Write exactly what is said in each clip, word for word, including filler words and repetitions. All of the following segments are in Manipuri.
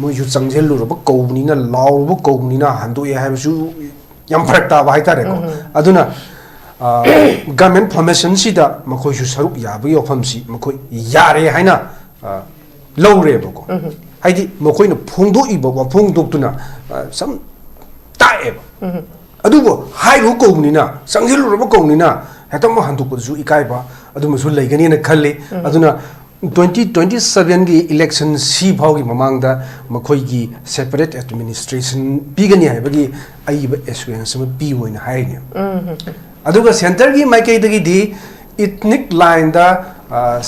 ꯃꯣꯏꯁꯨ ꯆꯪꯁꯤꯜꯂꯨꯔꯕ ꯀꯧꯕꯅꯤꯅ, ꯂꯥꯎꯔꯨꯕ ꯀꯧꯕꯅꯤꯅ ꯍꯟꯗꯣꯛꯑꯦ ꯍꯥꯏꯕꯁꯨ ꯌꯥꯝ ꯐꯔꯛ ꯇꯥꯕ ꯍꯥꯏꯇꯥꯔꯦꯀꯣ꯫ ꯑꯗꯨꯅ ꯒꯚꯔꯟꯃꯦꯟ ꯐꯣꯔꯃꯦꯁꯟꯁꯤꯗ ꯃꯈꯣꯏꯁꯨ ꯁꯔꯨꯛ ꯌꯥꯕꯒꯤ ꯋꯥꯐꯝꯁꯤ ꯃꯈꯣꯏ ꯌꯥꯔꯦ ꯍꯥꯏꯅ ꯑ, ꯂꯧꯔꯦꯕꯀꯣ꯫ ꯍꯥꯏꯗꯤ ꯃꯈꯣꯏꯅ ꯐꯣꯡꯗꯣꯛꯏꯕ ꯋꯥꯐꯣꯡꯗꯣꯛꯇꯨꯅ ꯑ, ꯁꯝ ꯇꯥꯛꯑꯦꯕ꯫ ꯑꯗꯨꯕꯨ ꯍꯥꯏꯔꯨ ꯀꯧꯕꯅꯤꯅ, ꯆꯪꯁꯤꯜꯂꯨꯔꯕ ꯀꯧꯕꯅꯤꯅ ꯍꯦꯛꯇ ꯑꯃꯨꯛ ꯍꯟꯗꯣꯛꯄꯗꯁꯨ ꯏꯀꯥꯏꯕ ꯑꯗꯨꯃꯁꯨ ꯂꯩꯒꯅꯤꯅ ꯈꯜꯂꯤ꯫ ꯑꯗꯨꯅ ꯇ꯭ꯋꯦꯟꯇꯤ ꯇ꯭ꯋꯦꯟꯇꯤ ꯁꯚꯦꯟꯒꯤ ꯏꯂꯦꯛꯁꯟ ꯁꯤ ꯐꯥꯎꯒꯤ ꯃꯃꯥꯡꯗ ꯃꯈꯣꯏꯒꯤ ꯁꯦꯄꯔꯦꯠ ꯑꯦꯗꯃꯤꯅꯤꯁꯇ꯭ꯔꯦꯁꯟ ꯄꯤꯒꯅꯤ ꯍꯥꯏꯕꯒꯤ ꯑꯏꯕ ꯑꯦꯁꯨꯔꯦꯟꯁ ꯑꯃ ꯄꯤꯌꯨ ꯍꯥꯏꯅ ꯍꯥꯏꯔꯤꯅꯦ꯫ ꯑꯗꯨꯒ ꯁꯦꯟꯇꯔꯒꯤ ꯃꯥꯏꯀꯩꯗꯒꯤꯗꯤ ꯏꯊꯅꯤꯛ ꯂꯥꯏꯟꯗ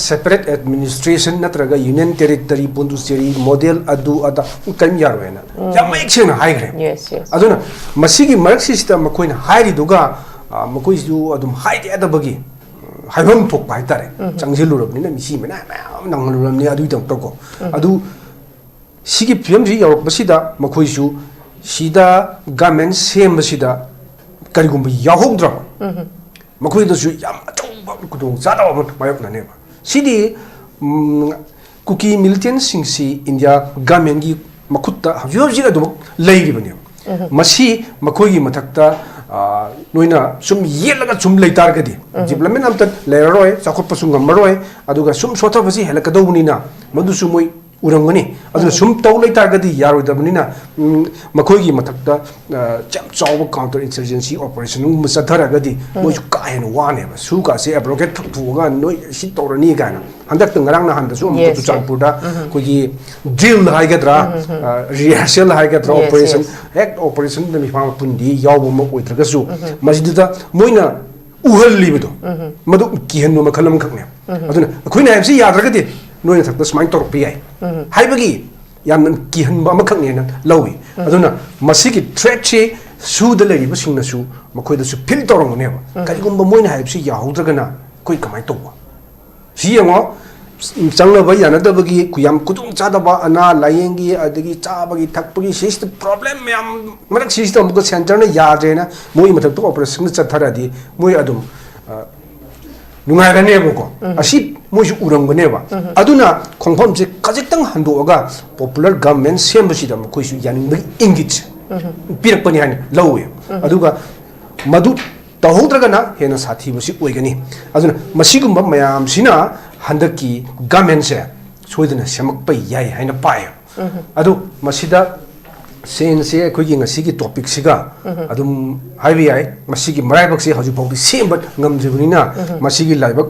ꯁꯦꯄꯔꯦꯠ ꯑꯦꯗꯃꯤꯅꯤꯁꯇ꯭ꯔꯦꯁꯟ ꯅꯠꯇ꯭ꯔꯒ ꯌꯨꯅꯤꯌꯟ ꯇꯦꯔꯤꯇꯔꯤ, ꯄꯣꯟꯗꯨꯆꯦꯔꯤ ꯃꯣꯗꯦꯜ, ꯑꯗꯨ ꯑꯗꯥ ꯀꯔꯤꯝ ꯌꯥꯔꯣꯏꯅ ꯌꯥꯝ ꯃꯌꯦꯛ ꯁꯦꯡꯅ ꯍꯥꯏꯈ꯭ꯔꯦ꯫ Yes, yes. ꯑꯗꯨꯅ ꯃꯁꯤꯒꯤ ꯃꯔꯛꯁꯤꯁꯤꯗ ꯃꯈꯣꯏꯅ ꯍꯥꯏꯔꯤꯗꯨꯒ ꯑ, ꯃꯈꯣꯏꯁꯨ ꯑꯗꯨꯝ ꯍꯥꯏꯗ ꯌꯥꯗꯕꯒꯤ ꯍꯥꯏꯐꯝ ꯊꯣꯛꯄ ꯍꯥꯏꯇꯥꯔꯦ꯫ ꯆꯪꯁꯤꯜꯂꯨꯔꯕꯅꯤꯅ ꯃꯤꯁꯤ ꯃꯌꯥꯝ ꯃꯌꯥꯝ ꯅꯪꯍꯜꯂꯨꯔꯕꯅꯤ ꯑꯗꯨꯒꯤꯗꯃꯛꯇꯀꯣ꯫ ꯑꯗꯨ ꯁꯤꯒꯤ ꯐꯤꯕꯝꯁꯤ ꯌꯧꯔꯛꯄꯁꯤꯗ ꯃꯈꯣꯏꯁꯨ ꯁꯤꯗ ꯒꯚꯔꯟꯃꯦꯟ ꯁꯦꯝꯕꯁꯤꯗ ꯀꯔꯤꯒꯨꯝꯕ ꯌꯥꯎꯍꯧꯗ꯭ꯔꯕ ꯃꯈꯣꯏꯗꯁꯨ ꯌꯥꯝ ꯑꯆꯧꯕ ꯈꯨꯗꯣꯡ ꯆꯥꯗꯕ ꯑꯃ ꯃꯥꯌꯣꯛꯅꯅꯦꯕ꯫ ꯁꯤꯗꯤ ꯎꯝ, ꯀꯨꯀꯤ ꯃꯤꯂꯤꯇꯦꯟꯁꯤꯡꯁꯤ ꯏꯟꯗꯤꯌꯥ ꯒꯚꯔꯟꯃꯦꯟꯒꯤ ꯃꯈꯨꯠꯇ ꯍꯧꯖꯤꯛ ꯍꯧꯖꯤꯛ ꯑꯗꯨꯃꯛ ꯂꯩꯔꯤꯕꯅꯦꯕ꯫ ꯃꯁꯤ ꯃꯈꯣꯏꯒꯤ ꯃꯊꯛꯇ ꯑ, ꯅꯣꯏꯅ ꯁꯨꯝ ꯌꯦꯠꯂꯒ ꯁꯨꯝ ꯂꯩꯇꯥꯔꯒꯗꯤ ꯗꯤꯕꯂꯞꯃꯦꯟ ꯑꯝꯇ ꯂꯩꯔꯔꯣꯏ, ꯆꯥꯎꯈꯠꯄꯁꯨ ꯉꯝꯃꯔꯣꯏ, ꯑꯗꯨꯒ ꯁꯨꯝ ꯁꯣꯠꯊꯕꯁꯤ ꯍꯦꯜꯂꯛꯀꯗꯧꯕꯅꯤꯅ ꯃꯗꯨꯁꯨ ꯃꯣꯏ ꯎꯔꯝꯒꯅꯤ꯫ ꯑꯗꯨꯅ ꯁꯨꯝ ꯇꯧ ꯂꯩꯇꯥꯔꯒꯗꯤ ꯌꯥꯔꯣꯏꯗꯕꯅꯤꯅ ꯎꯝ, ꯃꯈꯣꯏꯒꯤ ꯃꯊꯛꯇ ꯑ, ꯌꯥꯝ ꯆꯥꯎꯕ ꯀꯥꯎꯟꯇꯔ ꯏꯟꯁꯔꯖꯦꯟꯁꯤ ꯑꯣꯄꯔꯦꯁꯟꯒꯨꯝꯕ ꯆꯠꯊꯔꯒꯗꯤ ꯃꯣꯏꯁꯨ ꯀꯥ ꯍꯦꯟꯅ ꯋꯥꯅꯦꯕ꯫ ꯁꯨꯀꯥꯁꯦ ꯑꯦꯕ꯭ꯔꯣꯒꯦꯠ ꯊꯣꯛꯑꯒ ꯅꯣꯏ ꯁꯤ ꯇꯧꯔꯅꯤ ꯀꯥꯏꯅ꯫ ꯍꯟꯗꯛꯇ ꯉꯔꯥꯡ ꯅꯍꯥꯟꯗꯁꯨ ꯑꯃꯨꯛ Yes, yes. ꯆꯨꯔꯆꯥꯟꯄꯨꯔꯗ ꯑꯩꯈꯣꯏꯒꯤ ꯗ꯭ꯔꯤꯜ ꯍꯥꯏꯒꯗ꯭ꯔꯥ, ꯔꯤꯍꯔꯁꯦꯜ ꯍꯥꯏꯒꯗ꯭ꯔꯥ, Yes, ꯑꯣꯄꯔꯦꯁꯟ yes. ꯍꯦꯛ ꯑꯣꯄꯔꯦꯁꯟꯗ ꯃꯤꯐꯥ ꯃꯄꯨꯟꯗꯤ ꯌꯥꯎꯕ ꯑꯃ ꯑꯣꯏꯗ꯭ꯔꯒꯁꯨ ꯃꯁꯤꯗꯨꯗ ꯃꯣꯏꯅ ꯎꯍꯜꯂꯤꯕꯗꯣ ꯃꯗꯨ ꯀꯤꯍꯟꯕ ꯃꯈꯜ ꯑꯃꯈꯛꯅꯦꯕ꯫ ꯑꯗꯨꯅ ꯑꯩꯈꯣꯏꯅ ꯍꯥꯏꯕꯁꯤ ꯌꯥꯗ꯭ꯔꯒꯗꯤ ꯅꯣꯏ ꯃꯊꯛꯇ ꯁꯨꯃꯥꯏꯅ ꯇꯧꯔꯛꯄ ꯌꯥꯏ ꯍꯥꯏꯕꯒꯤ ꯌꯥꯝꯅ ꯀꯤꯍꯟꯕ ꯑꯃꯈꯛꯅꯦꯅ ꯂꯧꯏ꯫ ꯑꯗꯨꯅ ꯃꯁꯤꯒꯤ ꯊ꯭ꯔꯦꯠꯁꯤ ꯁꯨꯗ ꯂꯩꯔꯤꯕꯁꯤꯡꯅꯁꯨ ꯃꯈꯣꯏꯗꯁꯨ ꯐꯤꯜ ꯇꯧꯔꯝꯒꯅꯦꯕ꯫ ꯀꯔꯤꯒꯨꯝꯕ ꯃꯣꯏꯅ ꯍꯥꯏꯕꯁꯤ ꯌꯥꯍꯧꯗ꯭ꯔꯒꯅ ꯑꯩꯈꯣꯏ ꯀꯃꯥꯏꯅ ꯇꯧꯕ? ꯁꯤ ꯌꯦꯡꯉꯣ, ꯆꯪꯅꯕ ꯌꯥꯅꯗꯕꯒꯤ ꯌꯥꯝ ꯈꯨꯗꯣꯡ ꯆꯥꯗꯕ, ꯑꯅꯥ ꯂꯥꯏꯌꯦꯡꯒꯤ, ꯑꯗꯒꯤ ꯆꯥꯕꯒꯤ ꯊꯛꯄꯒꯤ, ꯁꯤꯁꯤꯗ ꯄ꯭ꯔꯣꯕ꯭ꯂꯦꯝ ꯃꯌꯥꯝ ꯃꯔꯛꯁꯤꯁꯤꯗ ꯑꯃꯨꯛꯀ ꯁꯦꯟꯇꯔꯅ ꯌꯥꯗ꯭ꯔꯦꯅ ꯃꯣꯏ ꯃꯊꯛꯇ ꯑꯣꯄꯔꯦꯁꯟ ꯆꯠꯊꯔꯗꯤ ꯃꯣꯏ ꯑꯗꯨꯝ ꯑ, ꯅꯨꯡꯉꯥꯏꯔꯅꯦꯕꯀꯣ꯫ ꯑꯁꯤ ꯃꯣꯏꯁꯨ ꯎꯔꯝꯒꯅꯦꯕ꯫ ꯑꯗꯨꯅ ꯈꯣꯡꯐꯝꯁꯦ ꯈꯖꯤꯛꯇꯪ ꯍꯟꯗꯣꯛꯑꯒ popular government ꯁꯦꯝꯕꯁꯤꯗ ꯃꯈꯣꯏꯁꯨ ꯌꯥꯅꯤꯡꯕꯒꯤ ꯏꯪꯒꯤꯠꯁꯦ ꯄꯤꯔꯛꯄꯅꯤ ꯍꯥꯏꯅ ꯂꯧꯋꯦ꯫ ꯑꯗꯨꯒ ꯃꯗꯨ ꯇꯧꯍꯧꯗ꯭ꯔꯒꯅ ꯍꯦꯟꯅ ꯁꯥꯊꯤꯕꯁꯤ ꯑꯣꯏꯒꯅꯤ꯫ ꯑꯗꯨꯅ ꯃꯁꯤꯒꯨꯝꯕ ꯃꯌꯥꯝꯁꯤꯅ ꯍꯟꯗꯛꯀꯤ government ꯁꯦ ꯁꯣꯏꯗꯅ ꯁꯦꯝꯃꯛꯄ ꯌꯥꯏ ꯍꯥꯏꯅ ꯄꯥꯏꯌꯦꯕ꯫ ꯑꯗꯨ ꯃꯁꯤꯗ ꯁꯦꯟꯁꯦ ꯑꯩꯈꯣꯏꯒꯤ ꯉꯁꯤꯒꯤ topic ꯁꯤꯒ ꯑꯗꯨꯝ ꯍꯥꯏꯕ ꯌꯥꯏ꯫ ꯃꯁꯤꯒꯤ ꯃꯔꯥꯏꯕꯛꯁꯦ ꯍꯧꯖꯤꯛ ꯐꯥꯎꯗꯤ ꯁꯦꯝꯕ ꯉꯝꯗ꯭ꯔꯤꯕꯅꯤꯅ ꯃꯁꯤꯒꯤ ꯂꯥꯏꯕꯛ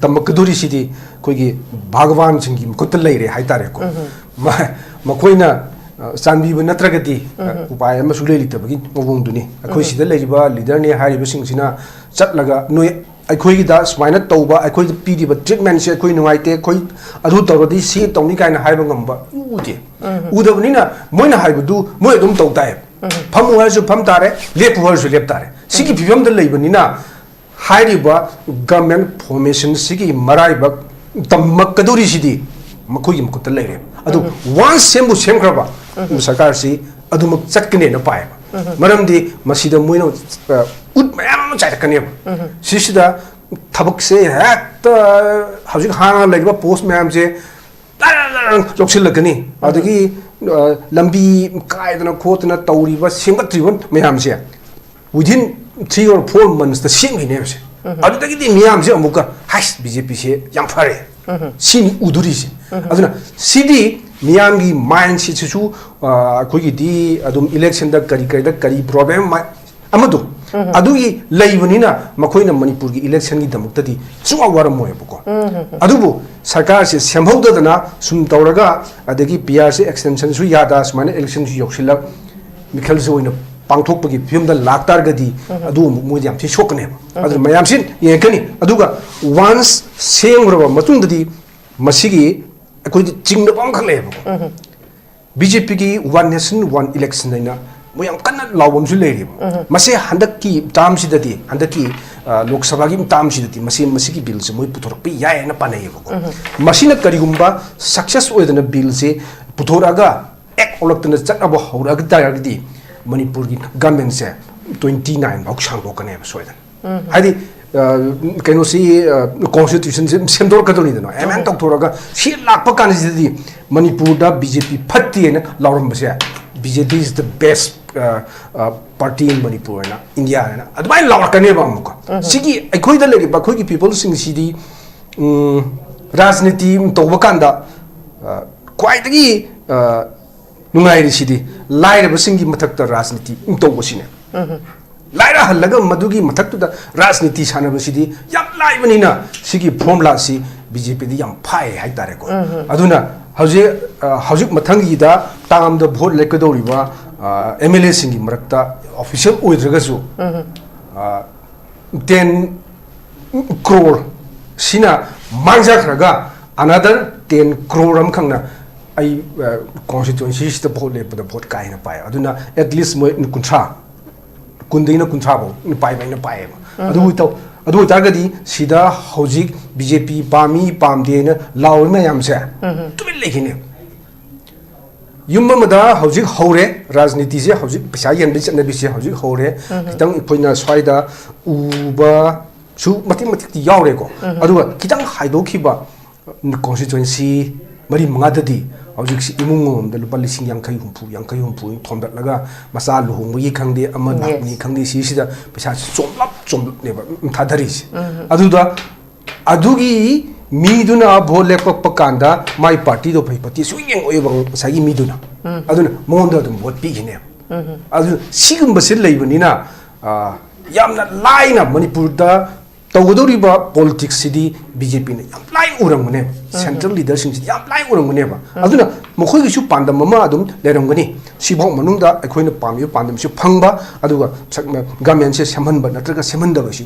ꯇꯝꯃꯛꯀꯗꯣꯔꯤꯁꯤꯗꯤ ꯑꯩꯈꯣꯏꯒꯤ ꯚꯒꯋꯥꯟꯁꯤꯡꯒꯤ ꯃꯈꯨꯠꯇ ꯂꯩꯔꯦ ꯍꯥꯏꯇꯥꯔꯦꯀꯣ꯫ ꯃ-, ꯃꯈꯣꯏꯅ, ꯑ, ꯆꯥꯟꯕꯤꯕ ꯅꯠꯇ꯭ꯔꯒꯗꯤ, ꯑ, ꯎꯄꯥꯏ ꯑꯃ ꯁꯨꯡꯂꯩ ꯂꯩꯇꯕꯒꯤ ꯃꯑꯣꯡꯗꯨꯅꯤ꯫ ꯑꯩꯈꯣꯏ ꯁꯤꯗ ꯂꯩꯔꯤꯕ leader ꯅꯦ ꯍꯥꯏꯔꯤꯕꯁꯤꯡꯁꯤꯅ ꯆꯠꯂꯒ ꯅꯣꯏ ꯑꯩꯈꯣꯏꯒꯤꯗ ꯁꯨꯃꯥꯏꯅ ꯇꯧꯕ, ꯑꯩꯈꯣꯏꯗ ꯄꯤꯔꯤꯕ treatment ꯁꯦ ꯑꯩꯈꯣꯏ ꯅꯨꯡꯉꯥꯏꯇꯦ, ꯑꯩꯈꯣꯏ ꯑꯗꯨ ꯇꯧꯔꯗꯤ ꯁꯤ ꯇꯧꯅꯤ ꯀꯥꯏꯅ ꯍꯥꯏꯕ ꯉꯝꯕ ꯎꯗꯦ꯫ ꯎꯗꯕꯅꯤꯅ ꯃꯣꯏꯅ ꯍꯥꯏꯕꯗꯨ ꯃꯣꯏ ꯑꯗꯨꯝ ꯇꯧ ꯇꯥꯏ꯫ ꯐꯝꯃꯨ ꯍꯥꯏꯔꯁꯨ ꯐꯝ ꯇꯥꯔꯦ, ꯂꯦꯞꯄꯨ ꯍꯥꯏꯔꯁꯨ ꯂꯦꯞ ꯇꯥꯔꯦ꯫ ꯁꯤꯒꯤ ꯐꯤꯕꯝꯗ ꯂꯩꯕꯅꯤꯅ ꯍꯥꯏꯔꯤꯕ government formation ꯁꯤꯒꯤ ꯃꯔꯥꯏꯕꯛ ꯇꯝꯃꯛꯀꯗꯧꯔꯤꯁꯤꯗꯤ ꯃꯈꯣꯏꯒꯤ ꯃꯈꯨꯠꯇ ꯂꯩꯔꯦ꯫ ꯑꯗꯨ once ꯁꯦꯝꯕꯨ ꯁꯦꯝꯈ꯭ꯔꯕ ꯁꯔꯀꯥꯔꯁꯤ ꯑꯗꯨꯃꯛ ꯆꯠꯀꯅꯦꯅ ꯄꯥꯏꯌꯦꯕ꯫ ꯃꯔꯝꯗꯤ ꯃꯁꯤꯗ ꯃꯣꯏꯅ, ꯑ, ꯎꯠ ꯃꯌꯥꯝ ꯑꯃ ꯆꯥꯏꯔꯛꯀꯅꯦꯕ꯫ ꯁꯤꯁꯤꯗ ꯊꯕꯛꯁꯦ ꯍꯦꯛꯇ ꯍꯧꯖꯤꯛ ꯍꯥꯟꯅ ꯂꯩꯔꯤꯕ post ꯃꯌꯥꯝꯁꯦ ꯇꯔꯪ ꯇꯔꯪ ꯂꯧꯁꯤꯜꯂꯛꯀꯅꯤ꯫ ꯑꯗꯒꯤ, ꯑ, ꯂꯝꯕꯤ ꯀꯥꯏꯗꯅ ꯈꯣꯠꯇꯅ ꯇꯧꯔꯤꯕ, ꯁꯦꯝꯒꯠꯇ꯭ꯔꯤꯕ ꯃꯌꯥꯝꯁꯦ within three or four months ꯇ ꯁꯦꯝꯈꯤꯅꯦꯕꯁꯦ꯫ ꯑꯗꯨꯗꯒꯤꯗꯤ ꯃꯤꯌꯥꯝꯁꯦ ꯑꯃꯨꯛꯀ, "ꯍꯥꯏꯁ, B J P ꯁꯦ ꯌꯥꯝ ꯐꯔꯦ", ꯁꯤꯅꯤ ꯎꯗꯣꯔꯤꯁꯦ꯫ ꯑꯗꯨꯅ ꯁꯤꯗꯤ ꯃꯤꯌꯥꯝꯒꯤ mindset ꯁꯤꯁꯨ, ꯑ, ꯑꯩꯈꯣꯏꯒꯤꯗꯤ ꯑꯗꯨꯝ election ꯗ ꯀꯔꯤ ꯀꯔꯤꯗ ꯀꯔꯤ problem ꯃ-, ꯑꯃꯗꯣ, ꯑꯗꯨꯒꯤ ꯂꯩꯕꯅꯤꯅ ꯃꯈꯣꯏꯅ ꯃꯅꯤꯄꯨꯔꯒꯤ election ꯒꯤꯗꯃꯛꯇꯗꯤ ꯁꯨꯡꯋꯥ ꯋꯥꯔꯝꯃꯣꯏꯕꯀꯣ꯫ ꯑꯗꯨꯕꯨ ꯁꯔꯀꯥꯔꯁꯦ ꯁꯦꯝꯍꯧꯗꯗꯅ ꯁꯨꯝ ꯇꯧꯔꯒ, ꯑꯗꯒꯤ P R ꯁꯦ extension ꯁꯨ ꯌꯥꯗ, ꯁꯨꯃꯥꯏꯅ election ꯁꯨ ꯌꯧꯁꯤꯜꯂꯛ, ꯃꯤꯈꯜꯁꯦ ꯑꯣꯏꯅ ꯄꯥꯡꯊꯣꯛꯄꯒꯤ ꯐꯤꯕꯝꯗ ꯂꯥꯛꯇꯥꯔꯒꯗꯤ, ꯑꯗꯨ ꯑꯃꯨꯛ ꯃꯣꯏꯗꯤ ꯌꯥꯝ ꯊꯤ ꯁꯣꯛꯀꯅꯦꯕ꯫ ꯑꯗꯨꯅ ꯃꯌꯥꯝꯁꯤ ꯌꯦꯡꯉꯛꯀꯅꯤ꯫ ꯑꯗꯨꯒ once ꯁꯦꯝꯈ꯭ꯔꯕ ꯃꯇꯨꯡꯗꯗꯤ ꯃꯁꯤꯒꯤ ꯑꯩꯈꯣꯏꯗꯤ ꯆꯤꯡꯅꯕ ꯑꯃꯈꯛ ꯂꯩꯌꯦꯕꯀꯣ꯫ B J P ꯒꯤ One Nation One Election ꯍꯥꯏꯅ ꯃꯣꯏ ꯌꯥꯝ ꯀꯟꯅ ꯂꯥꯎꯕ ꯑꯃꯁꯨ ꯂꯩꯔꯤꯕ꯫ ꯃꯁꯤ ꯍꯟꯗꯛꯀꯤ term ꯁꯤꯗꯗꯤ, ꯍꯟꯗꯛꯀꯤ, ꯑ, ꯂꯣꯛ ꯁꯚꯥꯒꯤ term ꯁꯤꯗꯗꯤ ꯃꯁꯤ, ꯃꯁꯤꯒꯤ bill ꯁꯦ ꯃꯣꯏ ꯄꯨꯊꯣꯔꯛꯄ ꯌꯥꯏ ꯍꯥꯏꯅ ꯄꯥꯅꯩꯌꯦꯕꯀꯣ꯫ ꯃꯁꯤꯅ ꯀꯔꯤꯒꯨꯝꯕ success ꯑꯣꯏꯗꯅ bill ꯁꯦ ꯄꯨꯊꯣꯔꯛꯑꯒ ꯑꯦꯛ ꯑꯣꯜꯂꯛꯇꯅ ꯆꯠꯅꯕ ꯍꯧꯔꯛꯑ ꯇꯥꯔꯒꯗꯤ ꯃꯅꯤꯄꯨꯔꯒꯤ government ꯁꯦ twenty nine ꯐꯥꯎ ꯁꯥꯡꯗꯣꯛꯀꯅꯦꯕ ꯁꯣꯏꯗꯅ꯫ ꯍꯥꯏꯗꯤ ꯑ, ꯀꯩꯅꯣꯁꯤ, ꯑ, constitution ꯁꯤ ꯁꯦꯝꯗꯣꯔꯛꯀꯗꯧꯅꯤꯗꯅ, ꯑꯦꯃꯦꯟ ꯇꯧꯊꯣꯔꯒ ꯁꯤ ꯂꯥꯛꯄ ꯀꯥꯟꯁꯤꯗꯗꯤ ꯃꯅꯤꯄꯨꯔꯗ B J P ꯐꯠꯇꯦꯅ ꯂꯥꯎꯔꯝꯕꯁꯦ, B J P is the best, ꯑ, ꯑ, party in Manipur ꯍꯥꯏꯅ, ꯏꯟꯗꯤꯌꯥ ꯍꯥꯏꯅ ꯑꯗꯨꯃꯥꯏꯅ ꯂꯥꯎꯔꯛꯀꯅꯦꯕ ꯑꯃꯨꯛꯀ꯫ ꯁꯤꯒꯤ ꯑꯩꯈꯣꯏꯗ ꯂꯩꯔꯤꯕ ꯑꯩꯈꯣꯏꯒꯤ peopleꯁꯤꯡꯁꯤꯗꯤ, ꯎꯝ, ꯔꯥꯖꯅꯤꯇꯤ ꯇꯧꯕ ꯀꯥꯟꯗ, ꯑ, ꯈ꯭ꯋꯥꯏꯗꯒꯤ, ꯑ, ꯅꯨꯡꯉꯥꯏꯔꯤꯁꯤꯗꯤ ꯂꯥꯏꯔꯕꯁꯤꯡꯒꯤ ꯃꯊꯛꯇ ꯔꯥꯖꯅꯤꯇꯤ ꯇꯧꯕꯁꯤꯅꯦ꯫ ꯂꯥꯏꯔꯍꯜꯂꯒ ꯃꯗꯨꯒꯤ ꯃꯊꯛꯇꯨꯗ ꯔꯥꯖꯅꯤꯇꯤ ꯁꯥꯟꯅꯕꯁꯤꯗꯤ ꯌꯥꯝ ꯂꯥꯏꯕꯅꯤꯅ, ꯁꯤꯒꯤ formulaꯁꯤ B J Pꯗꯤ ꯌꯥꯝ ꯐꯥꯏ ꯍꯥꯏꯇꯥꯔꯦꯀꯣ꯫ ꯑꯗꯨꯅ ꯍꯧꯖꯤꯛ, ꯑ, ꯍꯧꯖꯤꯛ ꯃꯊꯪꯒꯤꯗ termꯗ vote ꯂꯦꯞꯀꯗꯧꯔꯤꯕ, ꯑ, M L Aꯁꯤꯡꯒꯤ ꯃꯔꯛꯇ official ꯑꯣꯏꯗ꯭ꯔꯒꯁꯨ, ꯑ, ten crore ꯁꯤꯅ ꯃꯥꯡꯖꯈ꯭ꯔꯒ another ten crore ꯑꯃꯈꯛꯅ ꯑꯩ, ꯑ, constituencyꯁꯤꯗ vote ꯂꯦꯞꯄꯗ vote ꯀꯥꯏꯅ ꯄꯥꯏ꯫ ꯑꯗꯨꯅ at least ꯃꯣꯏ ꯀꯨꯟꯊ꯭ꯔꯥ, ꯀꯨꯟꯗꯒꯤꯅ ꯀꯨꯟꯊ꯭ꯔꯥ ꯐꯥꯎ ꯄꯥꯏꯕ ꯑꯩꯅ ꯄꯥꯏꯌꯦꯕ꯫ ꯑꯗꯨ ꯇꯧ-, ꯑꯗꯨ ꯑꯣꯏꯇꯥꯔꯒꯗꯤ ꯁꯤꯗ ꯍꯧꯖꯤꯛ B J P ꯄꯥꯝꯃꯤ ꯄꯥꯝꯗꯦꯅ ꯂꯥꯎꯔꯤ ꯃꯌꯥꯝꯁꯦ ꯇꯨꯃꯤꯟ ꯂꯩꯈꯤꯅꯦ꯫ ꯌꯨꯝ ꯑꯃꯗ ꯍꯧꯖꯤꯛ ꯍꯧꯔꯦ, ꯔꯥꯖꯅꯤꯇꯤꯁꯦ ꯍꯧꯖꯤꯛ, ꯄꯩꯁꯥ ꯌꯦꯟꯕꯒꯤ ꯆꯠꯅꯕꯤꯁꯦ ꯍꯧꯖꯤꯛ ꯍꯧꯔꯦ꯫ ꯈꯤꯇꯪ ꯑꯩꯈꯣꯏꯅ ꯁ꯭ꯋꯥꯏꯗ ꯎꯕꯁꯨ ꯃꯇꯤꯛ ꯃꯇꯤꯛꯇꯤ ꯌꯥꯎꯔꯦꯀꯣ꯫ ꯑꯗꯨꯒ ꯈꯤꯇꯪ ꯍꯥꯏꯗꯣꯛꯈꯤꯕ constituency ꯃꯔꯤ ꯃꯉꯥꯗꯗꯤ ꯍꯧꯖꯤꯛꯁꯤ ꯏꯃꯨꯡ ꯑꯃꯃꯝꯗ ꯂꯨꯄꯥ ꯂꯤꯁꯤꯡ ꯌꯥꯡꯈꯩ, ꯍꯨꯝꯐꯨ, ꯌꯥꯡꯈꯩ, ꯍꯨꯝꯐꯨ ꯊꯣꯝꯗꯠꯂꯒ, ꯃꯆꯥ ꯂꯨꯍꯣꯡꯕꯒꯤ ꯈꯪꯗꯦ, ꯑꯃ ꯂꯥꯛꯄꯅꯤ ꯈꯪꯗꯦ, ꯁꯤꯁꯤꯗ ꯄꯩꯁꯥꯁꯤ ꯆꯣꯝꯂꯞ ꯆꯣꯝꯂꯞꯅꯦꯕ ꯊꯥꯗꯔꯤꯁꯦ꯫ ꯑꯗꯨꯗ ꯑꯗꯨꯒꯤ ꯃꯤꯗꯨꯅ vote ꯂꯦꯞꯄꯛꯄ ꯀꯥꯟꯗ ꯃꯥꯏ partyꯗꯣ ꯐꯩ ꯐꯠꯇꯦ ꯁꯨꯡꯌꯦꯡ ꯌꯦꯡꯉꯛꯑꯣꯏꯕ ꯉꯁꯥꯏꯒꯤ ꯃꯤꯗꯨꯅ꯫ ꯑꯗꯨꯅ ꯃꯉꯣꯟꯗ ꯑꯗꯨꯝ vote ꯄꯤꯈꯤꯅꯦꯕ꯫ ꯑꯗꯨ ꯁꯤꯒꯨꯝꯕꯁꯤ ꯂꯩꯕꯅꯤꯅ, ꯑ, ꯌꯥꯝꯅ ꯂꯥꯏꯅ ꯃꯅꯤꯄꯨꯔꯗ ꯇꯧꯒꯗꯧꯔꯤꯕ politicsꯁꯤꯗꯤ B J Pꯅ ꯌꯥꯝ ꯂꯥꯏꯅ ꯎꯔꯝꯒꯅꯦꯕ꯫ Central leaderꯁꯤꯡꯁꯤꯗꯤ ꯌꯥꯝ ꯂꯥꯏꯅ ꯎꯔꯝꯒꯅꯦꯕ꯫ ꯑꯗꯨꯅ ꯃꯈꯣꯏꯒꯤꯁꯨ ꯄꯥꯟꯗꯝ ꯑꯃ ꯑꯗꯨꯝ ꯂꯩꯔꯝꯒꯅꯤ꯫ ꯁꯤꯐꯥꯎ ꯃꯅꯨꯡꯗ ꯑꯩꯈꯣꯏꯅ ꯄꯥꯝꯃꯤꯕ ꯄꯥꯟꯗꯝꯁꯤ ꯐꯪꯕ, ꯑꯗꯨꯒ ꯁꯛ-, governmentꯁꯦ ꯁꯦꯝꯍꯟꯕ ꯅꯠꯇ꯭ꯔꯒ ꯁꯦꯝꯍꯟꯗꯕꯁꯤ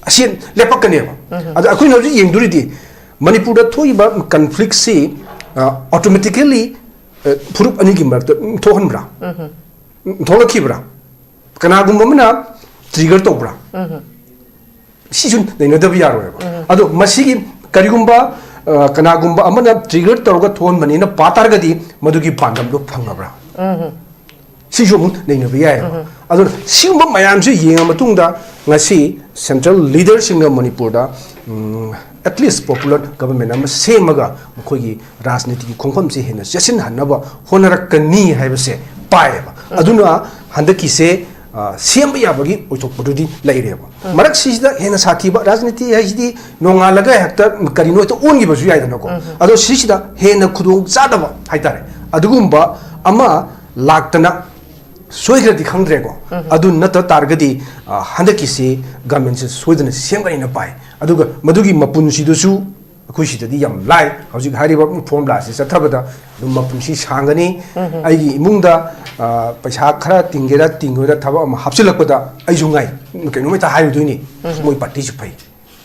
ꯑꯁꯤ ꯂꯦꯞꯄꯛꯀꯅꯦꯕ꯫ ꯑꯗꯣ ꯑꯩꯈꯣꯏꯅ ꯍꯧꯖꯤꯛ ꯌꯦꯡꯗꯣꯔꯤꯗꯤ ꯃꯅꯤꯄꯨꯔꯗ ꯊꯣꯛꯏꯕ conflictꯁꯤ, ꯑ, automatically, ꯑ, ꯐꯨꯔꯨꯞ ꯑꯅꯤꯒꯤ ꯃꯔꯛꯇ, ꯎꯝ, ꯊꯣꯛꯍꯟꯕ꯭ꯔꯥ? ꯎꯝ, ꯊꯣꯛꯂꯛꯈꯤꯕ꯭ꯔꯥ? ꯀꯅꯥꯒꯨꯝꯕ ꯑꯃꯅ trigger ꯇꯧꯕ꯭ꯔꯥ? ꯁꯤꯁꯨ ꯅꯩꯅꯗꯕ ꯌꯥꯔꯣꯏꯕ꯫ ꯑꯗꯣ ꯃꯁꯤꯒꯤ ꯀꯔꯤꯒꯨꯝꯕ, ꯑ, ꯀꯅꯥꯒꯨꯝꯕ ꯑꯃꯅ trigger ꯇꯧꯔꯒ ꯊꯣꯛꯍꯟꯕꯅꯦꯅ ꯄꯥ ꯇꯥꯔꯒꯗꯤ ꯃꯗꯨꯒꯤ ꯄꯥꯟꯗꯝꯗꯣ ꯐꯪꯉꯕ꯭ꯔꯥ? ꯁꯤꯁꯨ ꯑꯃꯨꯛ ꯅꯩꯅꯕ ꯌꯥꯏꯑꯕ꯫ ꯑꯗꯨꯅ ꯁꯤꯒꯨꯝꯕ ꯃꯌꯥꯝꯁꯤ ꯌꯦꯡꯉ ꯃꯇꯨꯡꯗ ꯉꯁꯤ ꯁꯦꯟꯇ꯭ꯔꯦꯜ ꯂꯤꯗꯔꯁꯤꯡꯅ ꯃꯅꯤꯄꯨꯔꯗ ꯑꯦꯠꯂꯤꯁ ꯄꯣꯄꯨꯂꯔ ꯒꯕꯔꯃꯦꯟ ꯑꯃ ꯁꯦꯝꯃꯒ ꯃꯈꯣꯏꯒꯤ ꯔꯥꯖꯅꯤꯇꯤꯒꯤ ꯈꯣꯡꯐꯝꯁꯦ ꯍꯦꯟꯅ ꯆꯦꯠꯁꯤꯟꯍꯟꯅꯕ ꯍꯣꯠꯅꯔꯛꯀꯅꯤ ꯍꯥꯏꯕꯁꯦ ꯄꯥꯏꯌꯦꯕ꯫ ꯑꯗꯨꯅ ꯍꯟꯗꯛꯀꯤꯁꯦ ꯁꯦꯝꯕ ꯌꯥꯕꯒꯤ ꯑꯣꯏꯊꯣꯛꯄꯗꯨꯗꯤ ꯂꯩꯔꯦꯕ꯫ ꯃꯔꯛꯁꯤꯗ ꯍꯦꯟꯅ ꯁꯥꯊꯤꯕ ꯔꯥꯖꯅꯤꯇꯤ ꯍꯥꯏꯁꯤꯗꯤ ꯅꯣꯡꯉꯥꯜꯂꯒ ꯍꯦꯛꯇ ꯀꯔꯤꯅꯣ ꯍꯦꯛꯇ ꯑꯣꯟꯈꯤꯕꯁꯨ ꯌꯥꯏꯗꯅꯀꯣ꯫ ꯑꯗꯣ ꯁꯤꯁꯤꯗ ꯍꯦꯟꯅ ꯈꯨꯗꯣꯡ ꯆꯥꯗꯕ ꯍꯥꯏꯇꯥꯔꯦ, ꯑꯗꯨꯒꯨꯝꯕ ꯑꯃ ꯂꯥꯛꯇꯅ ꯁꯣꯏꯈ꯭ꯔꯗꯤ ꯈꯪꯗ꯭ꯔꯦꯀꯣ꯫ ꯑꯗꯨ ꯅꯠꯇ ꯇꯥꯔꯒꯗꯤ, ꯑ, ꯍꯟꯗꯛꯀꯤꯁꯤ ꯒꯃꯦꯟꯁꯦ ꯁꯣꯏꯗꯅ ꯁꯦꯝꯒꯅꯤꯅ ꯄꯥꯏ꯫ ꯑꯗꯨꯒ ꯃꯗꯨꯒꯤ ꯃꯄꯨꯟꯁꯤꯗꯁꯨ ꯑꯩꯈꯣꯏ ꯁꯤꯗꯗꯤ ꯌꯥꯝ ꯂꯥꯏ꯫ ꯍꯧꯖꯤꯛ ꯍꯥꯏꯔꯤꯕ ꯐꯣꯔꯃꯨꯂꯥꯁꯤ ꯆꯠꯊꯕꯗ ꯑꯗꯨꯝ ꯃꯄꯨꯟꯁꯤ ꯁꯥꯡꯒꯅꯤ꯫ ꯑꯩꯒꯤ ꯏꯃꯨꯡꯗ, ꯑ, ꯄꯩꯁꯥ ꯈꯔ ꯇꯤꯡꯒꯦꯔꯥ ꯇꯤꯡꯉꯣꯏꯔꯥ ꯊꯕꯛ ꯑꯃ ꯍꯥꯞꯆꯤꯜꯂꯛꯄꯗ ꯑꯩꯁꯨ ꯉꯥꯏ, ꯀꯩꯅꯣꯝ ꯍꯦꯛꯇ ꯍꯥꯏꯔꯨꯗꯣꯏꯅꯤ꯫ "ꯃꯣꯏ ꯄꯥꯔꯇꯤꯁꯨ ꯐꯩ,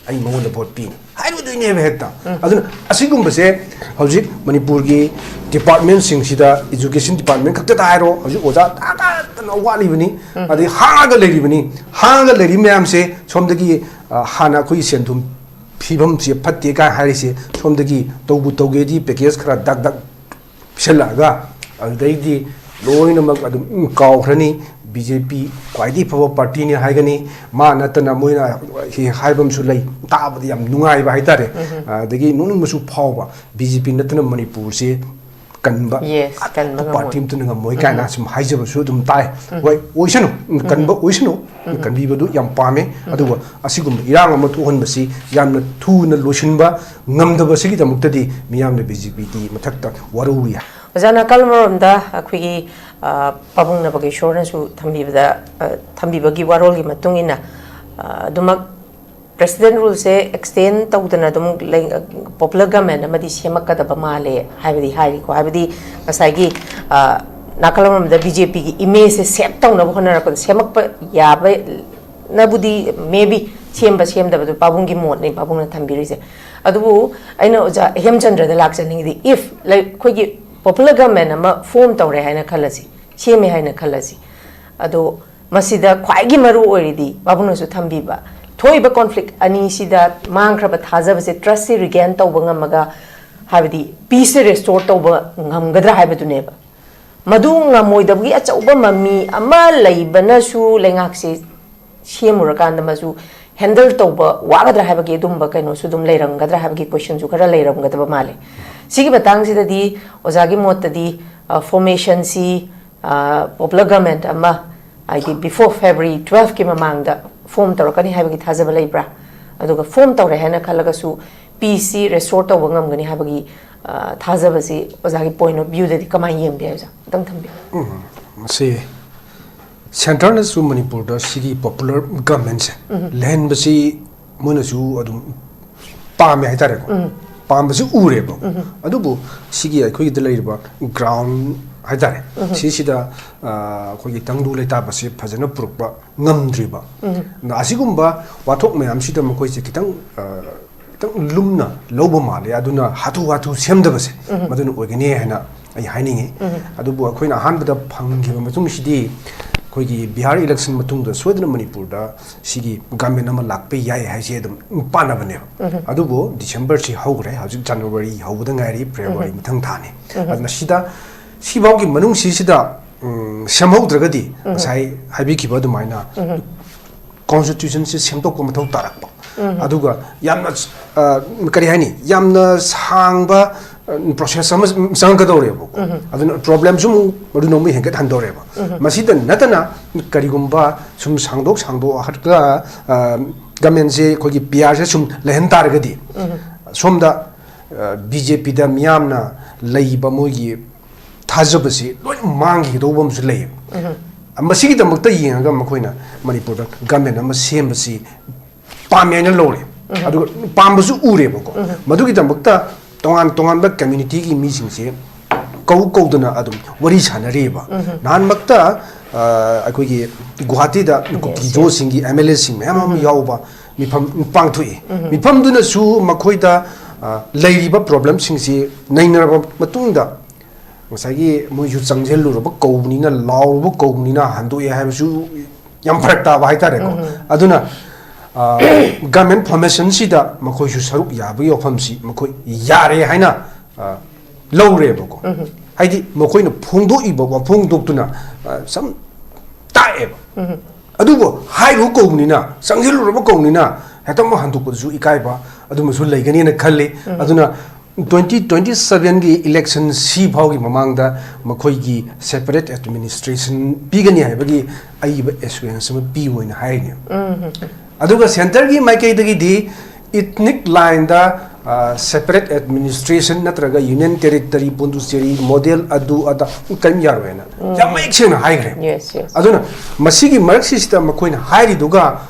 ꯑꯩ ꯃꯉꯣꯟꯗ ꯚꯣꯠ ꯄꯤꯅꯤ" ꯍꯥꯏꯔꯨꯗꯣꯏꯅꯦꯕ ꯍꯦꯛꯇ꯫ ꯑꯗꯨꯅ ꯑꯁꯤꯒꯨꯝꯕꯁꯦ ꯍꯧꯖꯤꯛ ꯃꯅꯤꯄꯨꯔꯒꯤ ꯗꯤꯄꯥꯔꯠꯃꯦꯟꯁꯤꯡꯁꯤꯗ, ꯏꯖꯨꯀꯦꯁꯟ ꯗꯤꯄꯥꯔꯠꯃꯦꯟ ꯈꯛꯇꯗ ꯍꯥꯏꯔꯣ, ꯍꯧꯖꯤꯛ ꯑꯣꯖꯥ ꯇꯥꯀꯠꯇꯅ ꯋꯥꯠꯂꯤꯕꯅꯤ꯫ ꯑꯗꯩ ꯍꯥꯡꯉꯒ ꯂꯩꯔꯤꯕꯅꯤ꯫ ꯍꯥꯡꯉꯒ ꯂꯩꯔꯤꯕ ꯃꯌꯥꯝꯁꯦ ꯁꯣꯝꯗꯒꯤ, ꯑ, ꯍꯥꯟꯅ ꯑꯩꯈꯣꯏꯒꯤ ꯁꯦꯟꯊꯨꯝ ꯐꯤꯕꯝꯁꯦ ꯐꯠꯇꯦ ꯀꯥꯏ ꯍꯥꯏꯔꯤꯁꯦ ꯁꯣꯝꯗꯒꯤ ꯇꯧꯕꯨ ꯇꯧꯒꯦꯗꯤ ꯄꯦꯀꯦꯖ ꯈꯔ ꯗꯛ ꯗꯛ ꯄꯤꯁꯜꯂꯛꯑꯒ ꯑꯗꯨꯗꯩꯗꯤ ꯂꯣꯏꯅꯃꯛ ꯑꯗꯨꯝ ꯀꯥꯎꯈ꯭ꯔꯅꯤ꯫ ꯕꯤ ꯖꯦ ꯄꯤ ꯈ꯭ꯋꯥꯏꯗꯒꯤ ꯐꯕ ꯄꯥꯔꯇꯤꯅꯤ ꯍꯥꯏꯒꯅꯤ꯫ ꯃꯥ ꯅꯠꯇꯅ ꯃꯣꯏꯅ ꯍꯦꯛ ꯍꯥꯏꯕ ꯑꯃꯁꯨ ꯂꯩ, ꯇꯥꯕꯗ ꯌꯥꯝ ꯅꯨꯡꯉꯥꯏꯕ ꯍꯥꯏꯇꯥꯔꯦ꯫ ꯑꯗꯒꯤ ꯅꯣꯛꯅꯤꯡꯕꯁꯨ ꯐꯥꯎꯕ, "ꯕꯤ ꯖꯦ ꯄꯤ ꯅꯠꯇꯅ ꯃꯅꯤꯄꯨꯔꯁꯦ ꯀꯟꯕ, yes, ꯀꯟꯕ ꯉꯝꯃꯣꯏ꯫ ꯄꯥꯔꯇꯤ ꯑꯃꯠꯇꯅ ꯉꯝꯃꯣꯏ" ꯀꯥꯏꯅ ꯁꯨꯝ ꯍꯥꯏꯖꯕꯁꯨ ꯑꯗꯨꯝ ꯇꯥꯏ꯫ ꯍꯣꯏ, ꯑꯣꯏꯁꯅꯨ, ꯀꯟꯕ ꯑꯣꯏꯁꯅꯨ, ꯀꯟꯕꯤꯕꯗꯨ ꯌꯥꯝ ꯄꯥꯝꯃꯦ꯫ ꯑꯗꯨꯒ ꯑꯁꯤꯒꯨꯝꯕ ꯏꯔꯥꯡ ꯑꯃ ꯊꯣꯛꯍꯟꯕꯁꯤ ꯌꯥꯝꯅ ꯊꯨꯅ ꯂꯣꯏꯁꯤꯟꯕ ꯉꯝꯗꯕꯁꯤꯒꯤꯗꯃꯛꯇꯗꯤ ꯃꯤꯌꯥꯝꯅ ꯕꯤ ꯖꯦ ꯄꯤꯗꯤ ꯃꯊꯛꯇ ꯋꯥꯔꯧꯔꯤ꯫ ꯑꯣꯖꯥ, ꯅꯥꯀꯜ ꯑꯃꯔꯣꯝꯗ ꯑꯩꯈꯣꯏꯒꯤ, ꯑ, ꯄꯥꯕꯨꯡ ꯅꯕꯒꯦꯁꯣꯔꯅꯁꯨ ꯊꯝꯕꯤꯕꯗ, ꯑ, ꯊꯝꯕꯤꯕꯒꯤ ꯋꯥꯔꯣꯜꯒꯤ ꯃꯇꯨꯡ ꯏꯟꯅ, ꯑ, ꯑꯗꯨꯃꯛ ꯄ꯭ꯔꯦꯁꯤꯗꯦꯟ ꯔꯨꯜꯁꯦ ꯑꯦꯛꯁꯇꯦꯟ ꯇꯧꯗꯅ ꯑꯗꯨꯝ ꯂꯩ-, ꯄꯣꯄꯨꯂꯔ ꯒꯃꯦꯟ ꯑꯃꯗꯤ ꯁꯦꯝꯃꯛꯀꯗꯕ ꯃꯥꯜꯂꯦ ꯍꯥꯏꯕꯗꯤ ꯍꯥꯏꯔꯤꯀꯣ꯫ ꯍꯥꯏꯕꯗꯤ ꯉꯁꯥꯏꯒꯤ, ꯑ, ꯅꯥꯀꯜ ꯑꯃꯔꯣꯝꯗ ꯕꯤ ꯖꯦ ꯄꯤꯒꯤ ꯏꯃꯦꯖꯁꯦ ꯁꯦꯞ ꯇꯧꯅꯕ ꯍꯣꯠꯅꯔꯛꯄꯗ ꯁꯦꯝꯃꯛꯄ ꯌꯥꯕ ꯅꯕꯨꯗꯤ maybe ꯁꯦꯝꯕ ꯁꯦꯝꯗꯕꯗꯨ ꯄꯥꯕꯨꯡꯒꯤ ꯃꯣꯠꯅꯤ, ꯄꯥꯕꯨꯡꯅ ꯊꯝꯕꯤꯔꯤꯁꯦ꯫ ꯑꯗꯨꯕꯨ ꯑꯩꯅ ꯑꯣꯖꯥ ꯍꯦꯝꯆꯟꯗ꯭ꯔꯗ ꯂꯥꯛꯆꯅꯤꯡꯉꯤꯗꯤ, if, like, ꯑꯩꯈꯣꯏꯒꯤ ꯄꯣꯄꯨꯂꯔ ꯒꯃꯦꯟ ꯑꯃ ꯐꯣꯔꯝ ꯇꯧꯔꯦ ꯍꯥꯏꯅ ꯈꯜꯂꯁꯤ, ꯁꯦꯝꯃꯦ ꯍꯥꯏꯅ ꯈꯜꯂꯁꯤ, ꯑꯗꯣ ꯃꯁꯤꯗ ꯈ꯭ꯋꯥꯏꯒꯤ ꯃꯔꯨ ꯑꯣꯏꯔꯤꯗꯤ ꯄꯥꯕꯨꯡꯅꯁꯨ ꯊꯝꯕꯤꯕ, ꯊꯣꯛꯏꯕ ꯀꯣꯟꯐ꯭ꯂꯤꯛ ꯑꯅꯤꯁꯤꯗ ꯃꯥꯡꯈ꯭ꯔꯕ ꯊꯥꯖꯕꯁꯦ, ꯇ꯭ꯔꯁꯁꯦ ꯔꯤꯒꯦꯟ ꯇꯧꯕ ꯉꯝꯃꯒ, ꯍꯥꯏꯕꯗꯤ ꯄꯤꯁꯁꯦ ꯔꯦꯁꯇꯣꯔ ꯇꯧꯕ ꯉꯝꯒꯗ꯭ꯔꯥ ꯍꯥꯏꯕꯗꯨꯅꯦꯕ꯫ ꯃꯗꯨ ꯉꯝꯃꯣꯏꯗꯕꯒꯤ ꯑꯆꯧꯕ ꯃꯃꯤ ꯑꯃ ꯂꯩꯕꯅꯁꯨ ꯂꯩꯉꯥꯛꯁꯤ ꯁꯦꯝꯃꯨꯔꯀꯥꯟꯗ ꯃꯁꯨ ꯍꯦꯟꯗꯜ ꯇꯧꯕ ꯋꯥꯒꯗ꯭ꯔꯥ ꯍꯥꯏꯕꯒꯤ ꯑꯗꯨꯝꯕ ꯀꯩꯅꯣꯁꯨ ꯑꯗꯨꯝ ꯂꯩꯔꯝꯒꯗ꯭ꯔꯥ ꯍꯥꯏꯕꯒꯤ ꯀꯣꯏꯁꯟꯁꯨ ꯈꯔ ꯂꯩꯔꯝꯒꯗꯕ ꯃꯥꯜꯂꯦ꯫ ꯁꯤꯒꯤ ꯃꯇꯥꯡꯁꯤꯗꯗꯤ ꯑꯣꯖꯥꯒꯤ ꯃꯣꯠꯇꯗꯤ ꯐꯣꯔꯃꯦꯁꯟꯁꯤ ꯄꯣꯄꯨꯂꯔ ꯒꯃꯦꯟ ꯑꯃ, ꯍꯥꯏꯗꯤ before February twelveꯀꯤ ꯃꯃꯥꯡꯗ ꯐꯣꯝ ꯇꯧꯔꯛꯀꯅꯤ ꯍꯥꯏꯕꯒꯤ ꯊꯥꯖꯕ ꯂꯩꯕ꯭ꯔꯥ? ꯑꯗꯨꯒ ꯐꯣꯝ ꯇꯧꯔꯦ ꯍꯥꯏꯅ ꯈꯜꯂꯒꯁꯨ ꯄꯤꯁꯁꯤ ꯔꯦꯁꯇꯣꯔ ꯇꯧꯕ ꯉꯝꯒꯅꯤ ꯍꯥꯏꯕꯒꯤ ꯊꯥꯖꯕꯁꯤ ꯑꯣꯖꯥꯒꯤ ꯄꯣꯏꯟ ꯑꯣꯐ ꯚ꯭ꯌꯨꯗꯗꯤ ꯀꯃꯥꯏꯅ ꯌꯦꯡꯕꯤ ꯍꯥꯏ ꯑꯣꯖꯥ? ꯑꯝꯇꯪ ꯊꯝꯕꯤꯌꯨ꯫ ꯃꯁꯤ ꯁꯦꯟꯇꯔꯅꯁꯨ ꯃꯅꯤꯄꯨꯔꯗ ꯁꯤꯒꯤ ꯄꯣꯄꯨꯂꯔ ꯒꯃꯦꯟꯁꯦ ꯂꯩꯍꯟꯕꯁꯤ ꯃꯣꯏꯅꯁꯨ ꯑꯗꯨꯝ ꯄꯥꯝꯃꯦ ꯍꯥꯏꯇꯥꯔꯦꯀꯣ꯫ ꯄꯥꯝꯕꯁꯨ ꯎꯔꯦꯕ꯫ ꯑꯗꯨꯕꯨ ꯁꯤꯒꯤ ꯑꯩꯈꯣꯏꯒꯤꯗ ꯂꯩꯔꯤꯕ ꯒ꯭ꯔꯥꯎꯟ ꯍꯥꯏꯇꯥꯔꯦ, ꯁꯤꯁꯤꯗ ꯑꯩꯈꯣꯏꯒꯤ ꯇꯪꯗꯨ ꯂꯩꯇꯥꯕꯁꯤ ꯐꯖꯅ ꯄꯨꯔꯛꯄ ꯉꯝꯗ꯭ꯔꯤꯕ꯫ ꯑꯗ ꯑꯁꯤꯒꯨꯝꯕ ꯋꯥꯊꯣꯛ ꯃꯌꯥꯝꯁꯤꯗ ꯃꯈꯣꯏꯁꯦ ꯈꯤꯇꯪ ꯈꯤꯇꯪ ꯂꯨꯝꯅ ꯂꯧꯕ ꯃꯥꯜꯂꯦ꯫ ꯑꯗꯨꯅ ꯍꯥꯊꯨ ꯍꯥꯊꯨ ꯁꯦꯝꯗꯕꯁꯦ ꯃꯗꯨꯅ ꯑꯣꯏꯒꯅꯤ ꯍꯥꯏꯅ ꯑꯩ ꯍꯥꯏꯅꯤꯡꯉꯤ꯫ ꯑꯗꯨꯕꯨ ꯑꯩꯈꯣꯏꯅ ꯑꯍꯥꯟꯕꯗ ꯐꯪꯈꯤꯕ ꯃꯇꯨꯡꯁꯤꯗꯤ ꯑꯩꯈꯣꯏꯒꯤ ꯕꯤꯍꯥꯔ ꯏꯂꯦꯛꯁꯟ ꯃꯇꯨꯡꯗ ꯁꯣꯏꯗꯅ ꯃꯅꯤꯄꯨꯔꯗ ꯁꯤꯒꯤ ꯒꯃꯦꯟ ꯑꯃ ꯂꯥꯛꯄ ꯌꯥꯏ ꯍꯥꯏꯁꯦ ꯑꯗꯨꯝ ꯄꯥꯅꯕꯅꯦꯕ꯫ ꯑꯗꯨꯕꯨ ꯗꯤꯁꯦꯝꯕꯔꯁꯤ ꯍꯧꯈ꯭ꯔꯦ, ꯍꯧꯖꯤꯛ ꯖꯅꯋꯥꯔꯤ ꯍꯧꯕꯗ ꯉꯥꯏꯔꯤ, ꯐꯦꯕ꯭ꯔꯨꯋꯥꯔꯤ ꯃꯊꯪ ꯊꯥꯅꯤ꯫ ꯑꯗꯨꯅ ꯁꯤꯗ ꯁꯤꯐꯥꯎꯒꯤ ꯃꯅꯨꯡꯁꯤꯁꯤꯗ ꯁꯦꯝꯍꯧꯗ꯭ꯔꯒꯗꯤ ꯉꯁꯥꯏ ꯍꯥꯏꯕꯤꯈꯤꯕ ꯑꯗꯨꯃꯥꯏꯅ ꯀꯣꯟꯁꯇꯤꯇ꯭ꯌꯨꯁꯟꯁꯦ ꯁꯦꯝꯗꯣꯛꯄ ꯃꯊꯧ ꯇꯥꯔꯛꯄ꯫ ꯑꯗꯨꯒ ꯌꯥꯝꯅ ꯀꯔꯤ ꯍꯥꯏꯅꯤ, ꯌꯥꯝꯅ ꯁꯥꯡꯕ ꯄ꯭ꯔꯣꯁꯦꯁ ꯑꯃ ꯆꯪꯉꯛꯀꯗꯧꯔꯦꯕꯀꯣ꯫ ꯑꯗꯨꯅ ꯄ꯭ꯔꯣꯕ꯭ꯂꯦꯝꯁꯨ ꯑꯃꯨꯛ ꯃꯗꯨꯅ ꯑꯃꯨꯛ ꯍꯦꯟꯒꯠꯍꯟꯗꯧꯔꯦꯕ꯫ ꯃꯁꯤꯗ ꯅꯠꯇꯅ ꯀꯔꯤꯒꯨꯝꯕ ꯁꯨꯝ ꯁꯥꯡꯗꯣꯛ ꯁꯥꯡꯗꯣꯛꯍꯜꯂꯒ ꯒꯃꯦꯟꯁꯦ ꯑꯩꯈꯣꯏꯒꯤ ꯄꯤ ꯑꯥꯔꯁꯦ ꯁꯨꯝ ꯂꯩꯍꯟ ꯇꯥꯔꯒꯗꯤ ꯁꯣꯝꯗ ꯕꯤ ꯖꯦ ꯄꯤꯗ ꯃꯤꯌꯥꯝꯅ ꯂꯩꯕ ꯃꯣꯏꯒꯤ ꯊꯥꯖꯕꯁꯤ ꯂꯣꯏ ꯃꯥꯡꯈꯤꯒꯗꯧꯕ ꯑꯃꯁꯨ ꯂꯩꯌꯦꯕ꯫ ꯃꯁꯤꯒꯤꯗꯃꯛꯇ ꯌꯦꯡꯉꯒ ꯃꯈꯣꯏꯅ ꯃꯅꯤꯄꯨꯔꯗ ꯒꯃꯦꯟ ꯑꯃ ꯁꯦꯝꯕꯁꯤ ꯄꯥꯝꯃꯦ ꯍꯥꯏꯅ ꯂꯧꯔꯦ꯫ ꯑꯗꯨꯒ ꯄꯥꯝꯕꯁꯨ ꯎꯔꯦꯕꯀꯣ꯫ ꯃꯗꯨꯒꯤꯗꯃꯛꯇ ꯇꯣꯉꯥꯟ ꯇꯣꯉꯥꯟꯕ ꯀꯝꯃ꯭ꯌꯨꯅꯤꯇꯤꯒꯤ ꯃꯤꯁꯤꯡꯁꯦ ꯀꯧ ꯀꯧꯗꯅ ꯑꯗꯨꯝ ꯋꯥꯔꯤ ꯁꯥꯟꯅꯔꯤꯑꯕ꯫ ꯅꯍꯥꯟꯃꯛꯇ ꯑꯩꯈꯣꯏꯒꯤ ꯒꯨꯍꯥꯇꯤꯗ ꯀꯨꯀꯤꯖꯣꯁꯤꯡꯒꯤ ꯑꯦꯝ ꯑꯦꯜ ꯑꯦꯁꯤꯡ ꯃꯌꯥꯝ ꯑꯃ ꯌꯥꯎꯕ ꯃꯤꯐꯝ ꯄꯥꯡꯊꯣꯛꯏ꯫ ꯃꯤꯐꯝꯗꯨꯅꯁꯨ ꯃꯈꯣꯏꯗ ꯂꯩꯔꯤꯕ ꯄ꯭ꯔꯣꯕ꯭ꯂꯦꯝꯁꯤꯡꯁꯤ ꯅꯩꯅꯔꯕ ꯃꯇꯨꯡꯗ ꯉꯁꯥꯏꯒꯤ ꯃꯣꯏꯁꯨ ꯆꯪꯁꯤꯜꯂꯨꯔꯕ ꯀꯧꯕꯅꯤꯅ, ꯂꯥꯎꯔꯨꯕ ꯀꯧꯕꯅꯤꯅ ꯍꯟꯗꯣꯛꯑꯦ ꯍꯥꯏꯕꯁꯨ ꯌꯥꯝ ꯐꯔꯛ ꯇꯥꯕ ꯍꯥꯏꯇꯥꯔꯦꯀꯣ꯫ ꯑꯗꯨꯅ ꯒꯃꯦꯟ ꯐꯣꯔꯃꯦꯁꯟꯁꯤꯗ ꯃꯈꯣꯏꯁꯨ ꯁꯔꯨꯛ ꯌꯥꯕꯒꯤ ꯋꯥꯐꯝꯁꯤ ꯃꯈꯣꯏ ꯌꯥꯔꯦ ꯍꯥꯏꯅ ꯂꯧꯔꯦꯕꯀꯣ꯫ ꯍꯥꯏꯗꯤ ꯃꯈꯣꯏꯅ ꯐꯣꯡꯗꯣꯛꯏꯕ ꯋꯥꯐꯣꯡꯗꯣꯛꯇꯨꯅ, ꯑ, ꯁꯝ ꯇꯥꯛꯑꯦꯕ꯫ ꯑꯗꯨꯕꯨ ꯍꯥꯏꯔꯨ ꯀꯧꯕꯅꯤꯅ, ꯆꯪꯁꯤꯜꯂꯨꯔꯕ ꯀꯧꯕꯅꯤꯅ, ꯍꯦꯛꯇ ꯑꯃꯨꯛ ꯍꯟꯗꯣꯛꯄꯗꯨꯁꯨ ꯏꯀꯥꯏꯕ ꯑꯗꯨꯃꯁꯨ ꯂꯩꯒꯅꯤꯅ ꯈꯜꯂꯤ꯫ ꯑꯗꯨꯅ twenty twenty sevenꯒꯤ election ꯁꯤ ꯐꯥꯎꯒꯤ ꯃꯃꯥꯡꯗ ꯃꯈꯣꯏꯒꯤ separate administration ꯄꯤꯒꯅꯤ ꯍꯥꯏꯕꯒꯤ ꯑꯏꯕ assurance ꯑꯃ ꯄꯤꯌꯨ ꯍꯥꯏꯅ ꯍꯥꯏꯔꯤꯅꯦ꯫ ꯑꯗꯨꯒ centreꯒꯤ ꯃꯥꯏꯀꯩꯗꯒꯤꯗꯤ ethnic lineꯗ, ꯑ, separate administration ꯅꯠꯇ꯭ꯔꯒ union territory, Puducherry model, ꯑꯗꯨ ꯑꯗꯥ ꯀꯔꯤꯝ ꯌꯥꯔꯣꯏꯅ ꯌꯥꯝ ꯃꯌꯦꯛ ꯁꯦꯡꯅ ꯍꯥꯏꯈ꯭ꯔꯦ꯫ Yes, yes. ꯑꯗꯨꯅ ꯃꯁꯤꯒꯤ ꯃꯔꯛꯁꯤꯁꯤꯗ ꯃꯈꯣꯏꯅ ꯍꯥꯏꯔꯤꯗꯨꯒ,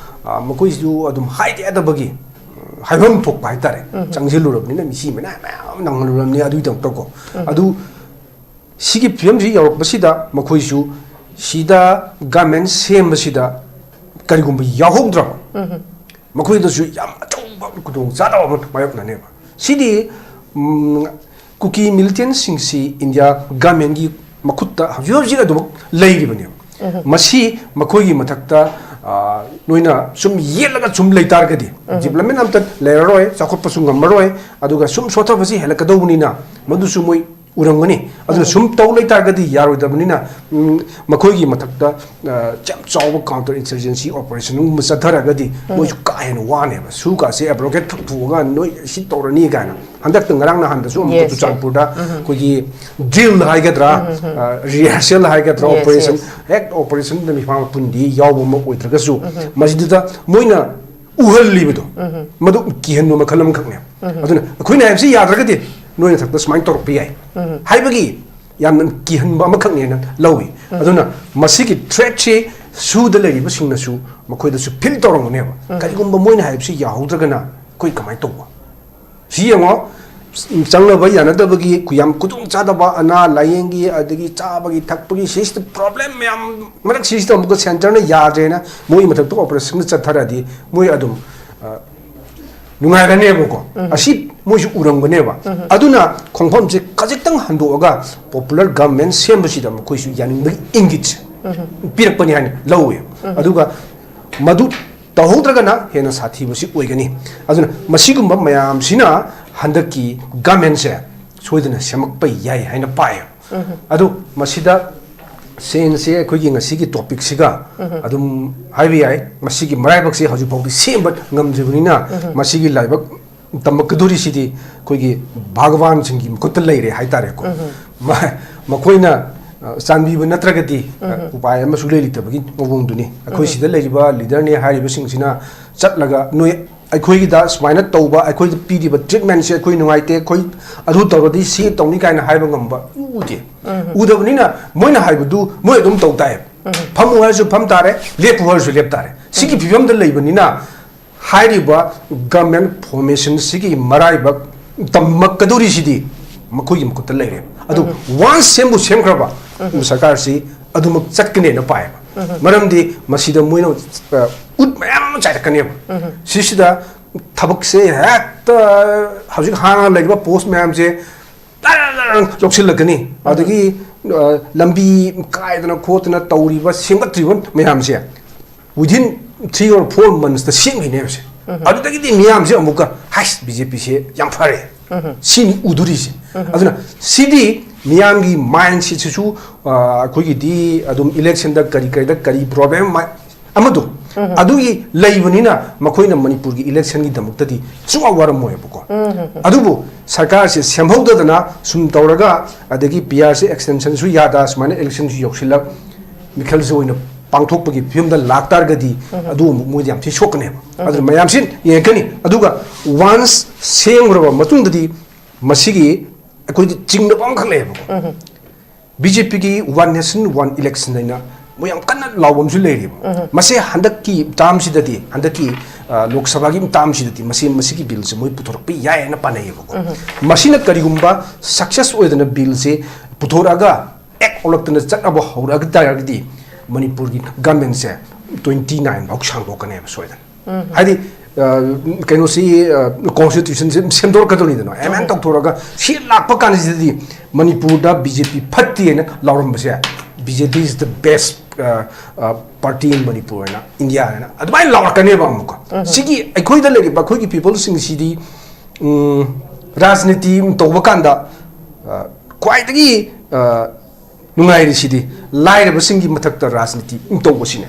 ꯑ, ꯃꯈꯣꯏꯁꯨ ꯑꯗꯨꯝ ꯍꯥꯏꯗ ꯌꯥꯗꯕꯒꯤ, ꯎꯝ, ꯍꯥꯏꯐꯝ ꯊꯣꯛꯄ ꯍꯥꯏꯇꯥꯔꯦ꯫ ꯆꯪꯁꯤꯜꯂꯨꯔꯕꯅꯤꯅ ꯃꯤꯁꯤ ꯃꯌꯥꯝ ꯃꯌꯥꯝ ꯅꯪꯍꯜꯂꯨꯔꯕꯅꯤ ꯑꯗꯨꯒꯤꯗꯃꯛꯇꯀꯣ꯫ ꯑꯗꯨ ꯁꯤꯒꯤ ꯐꯤꯕꯝꯁꯤ ꯌꯧꯔꯛꯄꯁꯤꯗ ꯃꯈꯣꯏꯁꯨ ꯁꯤꯗ government ꯁꯦꯝꯕꯁꯤꯗ ꯀꯔꯤꯒꯨꯝꯕ ꯌꯥꯎꯍꯧꯗ꯭ꯔꯕ ꯃꯈꯣꯏꯗꯁꯨ ꯌꯥꯝ ꯑꯆꯧꯕ ꯈꯨꯗꯣꯡꯆꯥꯗꯕ ꯑꯃ ꯃꯥꯌꯣꯛꯅꯅꯦꯕ꯫ ꯁꯤꯗꯤ, ꯎꯝ, ꯀꯨꯀꯤ militantꯁꯤꯡꯁꯤ India governmentꯀꯤ ꯃꯈꯨꯠꯇ ꯍꯧꯖꯤꯛ ꯍꯧꯖꯤꯛ ꯑꯗꯨꯃꯛ ꯂꯩꯔꯤꯕꯅꯦꯕ꯫ ꯃꯁꯤ ꯃꯈꯣꯏꯒꯤ ꯃꯊꯛꯇ, ꯑ, ꯅꯣꯏꯅ ꯁꯨꯝ ꯌꯦꯠꯂꯒ ꯁꯨꯝ ꯂꯩꯇꯥꯔꯒꯗꯤ development ꯑꯝꯇ ꯂꯩꯔꯔꯣꯏ, ꯆꯥꯎꯈꯠꯄꯁꯨ ꯉꯝꯃꯔꯣꯏ, ꯑꯗꯨꯒ ꯁꯨꯝ ꯁꯣꯠꯊꯕꯁꯤ ꯍꯦꯜꯂꯛꯀꯗꯧꯕꯅꯤꯅ ꯃꯗꯨꯁꯨ ꯃꯣꯏ ꯎꯔꯝꯒꯅꯤ꯫ ꯑꯗꯨꯅ ꯁꯨꯝ ꯇꯧ ꯂꯩꯇꯥꯔꯒꯗꯤ ꯌꯥꯔꯣꯏꯗꯕꯅꯤꯅ, ꯎꯝ, ꯃꯈꯣꯏꯒꯤ ꯃꯊꯛꯇ, ꯑ, ꯌꯥꯝ ꯆꯥꯎꯕ counter insurgency operationꯒꯨꯝꯕ ꯆꯠꯊꯔꯒꯗꯤ ꯃꯣꯏꯁꯨ ꯀꯥ ꯍꯦꯟꯅ ꯋꯥꯅꯦꯕ꯫ ꯁꯨ ꯀꯥꯁꯦ abrogate ꯊꯛꯊꯣꯛꯑꯒ ꯅꯣꯏ ꯁꯤ ꯇꯧꯔꯅꯤ ꯀꯥꯏꯅ꯫ ꯍꯟꯗꯛꯇ ꯉꯔꯥꯡ ꯅꯍꯥꯟꯗꯁꯨ ꯑꯃꯨꯛꯀ Yes, yes. ꯆꯨꯔꯆꯥꯟꯄꯨꯔꯗ ꯑꯩꯈꯣꯏꯒꯤ drill ꯍꯥꯏꯒꯗ꯭ꯔꯥ, ꯑ, rehearsal ꯍꯥꯏꯒꯗ꯭ꯔꯥ, Yes, operation, yes. ꯍꯦꯛ operationꯗ ꯃꯤꯐꯥ ꯃꯄꯨꯟꯗꯤ ꯌꯥꯎꯕ ꯑꯃ ꯑꯣꯏꯗ꯭ꯔꯒꯁꯨ ꯃꯁꯤꯗꯨꯗ ꯃꯣꯏꯅ ꯎꯍꯜꯂꯤꯕꯗꯣ ꯃꯗꯨ ꯀꯤꯍꯟꯕ ꯃꯈꯜ ꯑꯃꯈꯛꯅꯦꯕ꯫ ꯑꯗꯨꯅ ꯑꯩꯈꯣꯏꯅ ꯍꯥꯏꯕꯁꯤ ꯌꯥꯗ꯭ꯔꯒꯗꯤ ꯅꯣꯏ ꯅꯊꯛꯇ ꯁꯨꯃꯥꯏꯅ ꯇꯧꯔꯛꯄ ꯌꯥꯏ ꯍꯥꯏꯕꯒꯤ ꯌꯥꯝꯅ ꯀꯤꯍꯟꯕ ꯑꯃꯈꯛꯅꯦꯅ ꯂꯧꯏ꯫ ꯑꯗꯨꯅ ꯃꯁꯤꯒꯤ threatꯁꯤ ꯁꯨꯗ ꯂꯩꯔꯤꯕꯁꯤꯡꯅꯁꯨ ꯃꯈꯣꯏꯗꯁꯨ feel ꯇꯧꯔꯝꯒꯅꯦꯕ꯫ ꯀꯔꯤꯒꯨꯝꯕ ꯃꯣꯏꯅ ꯍꯥꯏꯕꯁꯤ ꯌꯥꯍꯧꯗ꯭ꯔꯒꯅ ꯑꯩꯈꯣꯏ ꯀꯃꯥꯏꯅ ꯇꯧꯕ? ꯁꯤ ꯌꯦꯡꯉꯣ, ꯆꯪꯅꯕ ꯌꯥꯅꯗꯕꯒꯤ ꯌꯥꯝ ꯈꯨꯗꯣꯡꯆꯥꯗꯕ, ꯑꯅꯥ ꯂꯥꯏꯌꯦꯡꯒꯤ, ꯑꯗꯒꯤ ꯆꯥꯕꯒꯤ ꯊꯛꯄꯒꯤ, ꯁꯤꯁꯤꯗ problem ꯃꯌꯥꯝ ꯃꯔꯛꯁꯤꯁꯤꯗ ꯑꯃꯨꯛꯀ centreꯅ ꯌꯥꯗ꯭ꯔꯦꯅ ꯃꯣꯏꯒꯤ ꯃꯊꯛꯇ operationꯗ ꯆꯠꯊꯔꯗꯤ ꯃꯣꯏ ꯑꯗꯨꯝ, ꯑ, ꯅꯨꯡꯉꯥꯏꯔꯅꯦꯕꯀꯣ꯫ ꯑꯁꯤ ꯃꯣꯏꯁꯨ ꯎꯔꯝꯒꯅꯦꯕ꯫ ꯑꯗꯨꯅ ꯈꯣꯡꯐꯝꯁꯦ ꯈꯖꯤꯛꯇꯪ ꯍꯟꯗꯣꯛꯑꯒ popular government ꯁꯦꯝꯕꯁꯤꯗ ꯃꯈꯣꯏꯁꯨ ꯌꯥꯅꯤꯡꯕꯒꯤ ꯏꯪꯒꯤꯠꯁꯦ ꯄꯤꯔꯛꯄꯅꯤ ꯍꯥꯏꯅ ꯂꯧꯋꯦ꯫ ꯑꯗꯨꯒ ꯃꯗꯨ ꯇꯧꯍꯧꯗ꯭ꯔꯒꯅ ꯍꯦꯟꯅ ꯁꯥꯊꯤꯕꯁꯤ ꯑꯣꯏꯒꯅꯤ꯫ ꯑꯗꯨꯅ ꯃꯁꯤꯒꯨꯝꯕ ꯃꯌꯥꯝꯁꯤꯅ ꯍꯟꯗꯛꯀꯤ governmentꯁꯦ ꯁꯣꯏꯗꯅ ꯁꯦꯝꯃꯛꯄ ꯌꯥꯏ ꯍꯥꯏꯅ ꯄꯥꯏ꯫ ꯑꯗꯨ ꯃꯁꯤꯗ ꯁꯦꯟꯁꯦ ꯑꯩꯈꯣꯏꯒꯤ ꯉꯁꯤꯒꯤ ꯇꯣꯄꯤꯛꯁꯤꯒ ꯑꯗꯨꯝ ꯍꯥꯏꯕ ꯌꯥꯏ꯫ ꯃꯁꯤꯒꯤ ꯃꯔꯥꯏꯕꯛꯁꯦ ꯍꯧꯖꯤꯛ ꯐꯥꯎꯗꯤ ꯁꯦꯝꯕ ꯉꯝꯗ꯭ꯔꯤꯕꯅꯤꯅ ꯃꯁꯤꯒꯤ ꯂꯥꯏꯕꯛ ꯇꯝꯃꯛꯀꯗꯣꯔꯤꯁꯤꯗꯤ ꯑꯩꯈꯣꯏꯒꯤ ꯚꯒꯋꯥꯟꯁꯤꯡꯒꯤ ꯃꯈꯨꯠꯇ ꯂꯩꯔꯦ ꯍꯥꯏꯇꯥꯔꯦꯀꯣ꯫ ꯃ-, ꯃꯈꯣꯏꯅ, ꯑ, ꯆꯥꯟꯕꯤꯕ ꯅꯠꯇ꯭ꯔꯒꯗꯤ, ꯑ, ꯎꯄꯥꯏ ꯑꯃ ꯁꯨꯡꯂꯩ ꯂꯩꯇꯕꯒꯤ ꯃꯑꯣꯡꯗꯨꯅꯤ꯫ ꯑꯩꯈꯣꯏ ꯁꯤꯗ ꯂꯩꯔꯤꯕ ꯂꯤꯗꯔꯅꯤ ꯍꯥꯏꯔꯤꯕꯁꯤꯡꯁꯤꯅ ꯆꯠꯂꯒ ꯅꯣꯏ ꯑꯩꯈꯣꯏꯒꯤꯗ ꯁꯨꯃꯥꯏꯅ ꯇꯧꯕ, ꯑꯩꯈꯣꯏꯗ ꯄꯤꯔꯤꯕ ꯇ꯭ꯔꯤꯠꯃꯦꯟꯁꯦ ꯑꯩꯈꯣꯏ ꯅꯨꯡꯉꯥꯏꯇꯦ, ꯑꯩꯈꯣꯏ ꯑꯗꯨ ꯇꯧꯔꯗꯤ ꯁꯤ ꯇꯧꯅꯤ ꯀꯥꯏꯅ ꯍꯥꯏꯕ ꯉꯝꯕ ꯎꯗꯦ꯫ ꯎꯗꯕꯅꯤꯅ ꯃꯣꯏꯅ ꯍꯥꯏꯕꯗꯨ ꯃꯣꯏ ꯑꯗꯨꯝ ꯇꯧ ꯇꯥꯏ꯫ ꯐꯝꯃꯨ ꯍꯥꯏꯔꯁꯨ ꯐꯝ ꯇꯥꯔꯦ, ꯂꯦꯞꯄꯨ ꯍꯥꯏꯔꯁꯨ ꯂꯦꯞ ꯇꯥꯔꯦ꯫ ꯁꯤꯒꯤ ꯐꯤꯕꯝꯗ ꯂꯩꯕꯅꯤꯅ ꯍꯥꯏꯔꯤꯕ ꯒꯚꯔꯟꯃꯦꯟꯠ ꯐꯣꯔꯃꯦꯁꯟꯁꯤꯒꯤ ꯃꯔꯥꯏꯕꯛ ꯇꯝꯃꯛꯀꯗꯧꯔꯤꯁꯤꯗꯤ ꯃꯈꯣꯏꯒꯤ ꯃꯈꯨꯠꯇ ꯂꯩꯔꯦ꯫ ꯑꯗꯨ ꯋꯥꯟꯁ ꯁꯦꯝꯕꯨ ꯁꯦꯝꯈ꯭ꯔꯕ ꯁꯔꯀꯥꯔꯁꯤ ꯑꯗꯨꯃꯛ ꯆꯠꯀꯅꯦꯅ ꯄꯥꯏꯌꯦꯕ꯫ ꯃꯔꯝꯗꯤ ꯃꯁꯤꯗ ꯃꯣꯏꯅ, ꯑ, ꯎꯠ ꯃꯌꯥꯝ ꯑꯃ ꯆꯥꯏꯔꯛꯀꯅꯦꯕ꯫ ꯁꯤꯁꯤꯗ ꯊꯕꯛꯁꯦ ꯍꯦꯛꯇ ꯍꯧꯖꯤꯛ ꯍꯥꯟꯅ ꯂꯩꯔꯤꯕ ꯄꯣꯁ ꯃꯌꯥꯝꯁꯦ ꯇꯔ ꯇꯔ ꯇꯔ ꯂꯧꯁꯤꯜꯂꯛꯀꯅꯤ꯫ ꯑꯗꯒꯤ, ꯑ, ꯂꯝꯕꯤ ꯀꯥꯏꯗꯅ ꯈꯣꯠꯇꯅ ꯇꯧꯔꯤꯕ, ꯁꯦꯝꯒꯠꯇ꯭ꯔꯤꯕ ꯃꯌꯥꯝꯁꯦ within three or four months ꯇ ꯁꯦꯝꯈꯤꯅꯦꯕꯁꯦ꯫ ꯑꯗꯨꯗꯒꯤꯗꯤ ꯃꯤꯌꯥꯝꯁꯦ ꯑꯃꯨꯛꯀ, "ꯍꯥꯏꯁ, ꯕꯤ ꯖꯦ ꯄꯤꯁꯦ ꯌꯥꯝ ꯐꯔꯦ", ꯁꯤꯅꯤ ꯎꯗꯣꯔꯤꯁꯦ꯫ ꯑꯗꯨꯅ ꯁꯤꯗꯤ ꯃꯤꯌꯥꯝꯒꯤ ꯃꯥꯏꯟꯁꯦꯠꯁꯤꯁꯨ, ꯑ, ꯑꯩꯈꯣꯏꯒꯤꯗꯤ ꯑꯗꯨꯝ ꯏꯂꯦꯛꯁꯟꯗ ꯀꯔꯤ ꯀꯔꯤꯗ ꯀꯔꯤ ꯄ꯭ꯔꯣꯕ꯭ꯂꯦꯝ ꯑꯃꯗꯣ ꯑꯗꯨꯒꯤ ꯂꯩꯕꯅꯤꯅ ꯃꯈꯣꯏꯅ ꯃꯅꯤꯄꯨꯔꯒꯤ ꯏꯂꯦꯛꯁꯟꯒꯤꯗꯃꯛꯇꯗꯤ ꯁꯨꯡꯋꯥ ꯋꯥꯔꯝꯃꯣꯏꯕꯀꯣ꯫ ꯑꯗꯨꯕꯨ ꯁꯔꯀꯥꯔꯁꯦ ꯁꯦꯝꯍꯧꯗꯗꯅ ꯁꯨꯝ ꯇꯧꯔꯒ, ꯑꯗꯒꯤ ꯄꯤ ꯑꯥꯔꯁꯤ ꯑꯦꯛꯁꯇꯦꯟꯁꯟꯁꯨ ꯌꯥꯗ, ꯁꯨꯃꯥꯏꯅ ꯏꯂꯦꯛꯁꯟꯁꯨ ꯌꯧꯁꯤꯜꯂꯛ, ꯃꯤꯈꯜꯁꯦ ꯑꯣꯏꯅ ꯄꯥꯡꯊꯣꯛꯄꯒꯤ ꯐꯤꯕꯝꯗ ꯂꯥꯛꯇꯥꯔꯒꯗꯤ ꯑꯗꯨ ꯑꯃꯨꯛ ꯃꯣꯏꯗ ꯌꯥꯝ ꯊꯤ ꯁꯣꯛꯀꯅꯦꯕ꯫ ꯑꯗꯨꯅ ꯃꯌꯥꯝꯁꯤ ꯌꯦꯡꯉꯛꯀꯅꯤ꯫ ꯑꯗꯨꯒ ꯋꯥꯟꯁ ꯁꯦꯝꯈ꯭ꯔꯕ ꯃꯇꯨꯡꯗꯗꯤ ꯃꯁꯤꯒꯤ ꯑꯩꯈꯣꯏꯗꯤ ꯆꯤꯡꯅꯕ ꯑꯃꯈꯛ ꯂꯩꯌꯦꯕꯀꯣ꯫ ꯕꯤ ꯖꯦ ꯄꯤꯒꯤ One Nation One Election ꯍꯥꯏꯅ ꯃꯣꯏ ꯌꯥꯝ ꯀꯟꯅ ꯂꯥꯎꯕ ꯑꯃꯁꯨ ꯂꯩꯔꯤꯕ꯫ ꯃꯁꯦ ꯍꯟꯗꯛꯀꯤ ꯇꯥꯔꯝꯁꯤꯗꯗꯤ, ꯍꯟꯗꯛꯀꯤ, ꯑ, ꯂꯣꯛ ꯁꯚꯥꯒꯤ ꯇꯥꯔꯝꯁꯤꯗꯗꯤ ꯃꯁꯤ, ꯃꯁꯤꯒꯤ ꯕꯤꯜꯁꯦ ꯃꯣꯏ ꯄꯨꯊꯣꯔꯛꯄ ꯌꯥꯏ ꯍꯥꯏꯅ ꯄꯥꯅꯩꯌꯦꯕꯀꯣ꯫ ꯃꯁꯤꯅ ꯀꯔꯤꯒꯨꯝꯕ ꯁꯛꯁꯦꯁ ꯑꯣꯏꯗꯅ ꯕꯤꯜꯁꯦ ꯄꯨꯊꯣꯔꯛꯑꯒ ꯑꯦꯛ ꯑꯣꯜꯂꯛꯇꯅ ꯆꯠꯅꯕ ꯍꯧꯔꯛꯑ ꯇꯥꯔꯒꯗꯤ ꯃꯅꯤꯄꯨꯔꯒꯤ ꯒꯃꯦꯟꯁꯦ twenty nine ꯐꯥꯎ ꯁꯥꯡꯗꯣꯛꯀꯅꯦꯕ ꯁꯣꯏꯗꯅ꯫ ꯍꯥꯏꯗꯤ, ꯑ, ꯀꯩꯅꯣꯁꯤ, ꯑ, ꯀꯣꯟꯁꯇꯤꯇ꯭ꯌꯨꯁꯟꯁꯦ ꯁꯦꯝꯗꯣꯔꯛꯀꯗꯧꯅꯤꯗꯅ, ꯑꯦꯃꯦꯟ ꯇꯧꯊꯣꯔꯒ ꯁꯤ ꯂꯥꯛꯄ ꯀꯥꯟꯁꯤꯗꯗꯤ ꯃꯅꯤꯄꯨꯔꯗ ꯕꯤ ꯖꯦ ꯄꯤ ꯐꯠꯇꯦꯅ ꯂꯥꯎꯔꯝꯕꯁꯦ, "B J P is the best, ꯑ, ꯑ, party in Manipur" ꯍꯥꯏꯅ, ꯏꯟꯗꯤꯌꯥ ꯍꯥꯏꯅ ꯑꯗꯨꯃꯥꯏꯅ ꯂꯥꯎꯔꯛꯀꯅꯦꯕ ꯑꯃꯨꯛꯀ꯫ ꯁꯤꯒꯤ ꯑꯩꯈꯣꯏꯗ ꯂꯩꯔꯤꯕ ꯑꯩꯈꯣꯏꯒꯤ ꯄꯤꯄꯜꯁꯤꯡꯁꯤꯗꯤ, ꯎꯝ, ꯔꯥꯖꯅꯤꯇꯤ ꯇꯧꯕ ꯀꯥꯟꯗ, ꯑ, ꯈ꯭ꯋꯥꯏꯗꯒꯤ ꯑ, ꯅꯨꯡꯉꯥꯏꯔꯤꯁꯤꯗꯤ ꯂꯥꯏꯔꯕꯁꯤꯡꯒꯤ ꯃꯊꯛꯇ ꯔꯥꯖꯅꯤꯇꯤ ꯇꯧꯕꯁꯤꯅꯦ꯫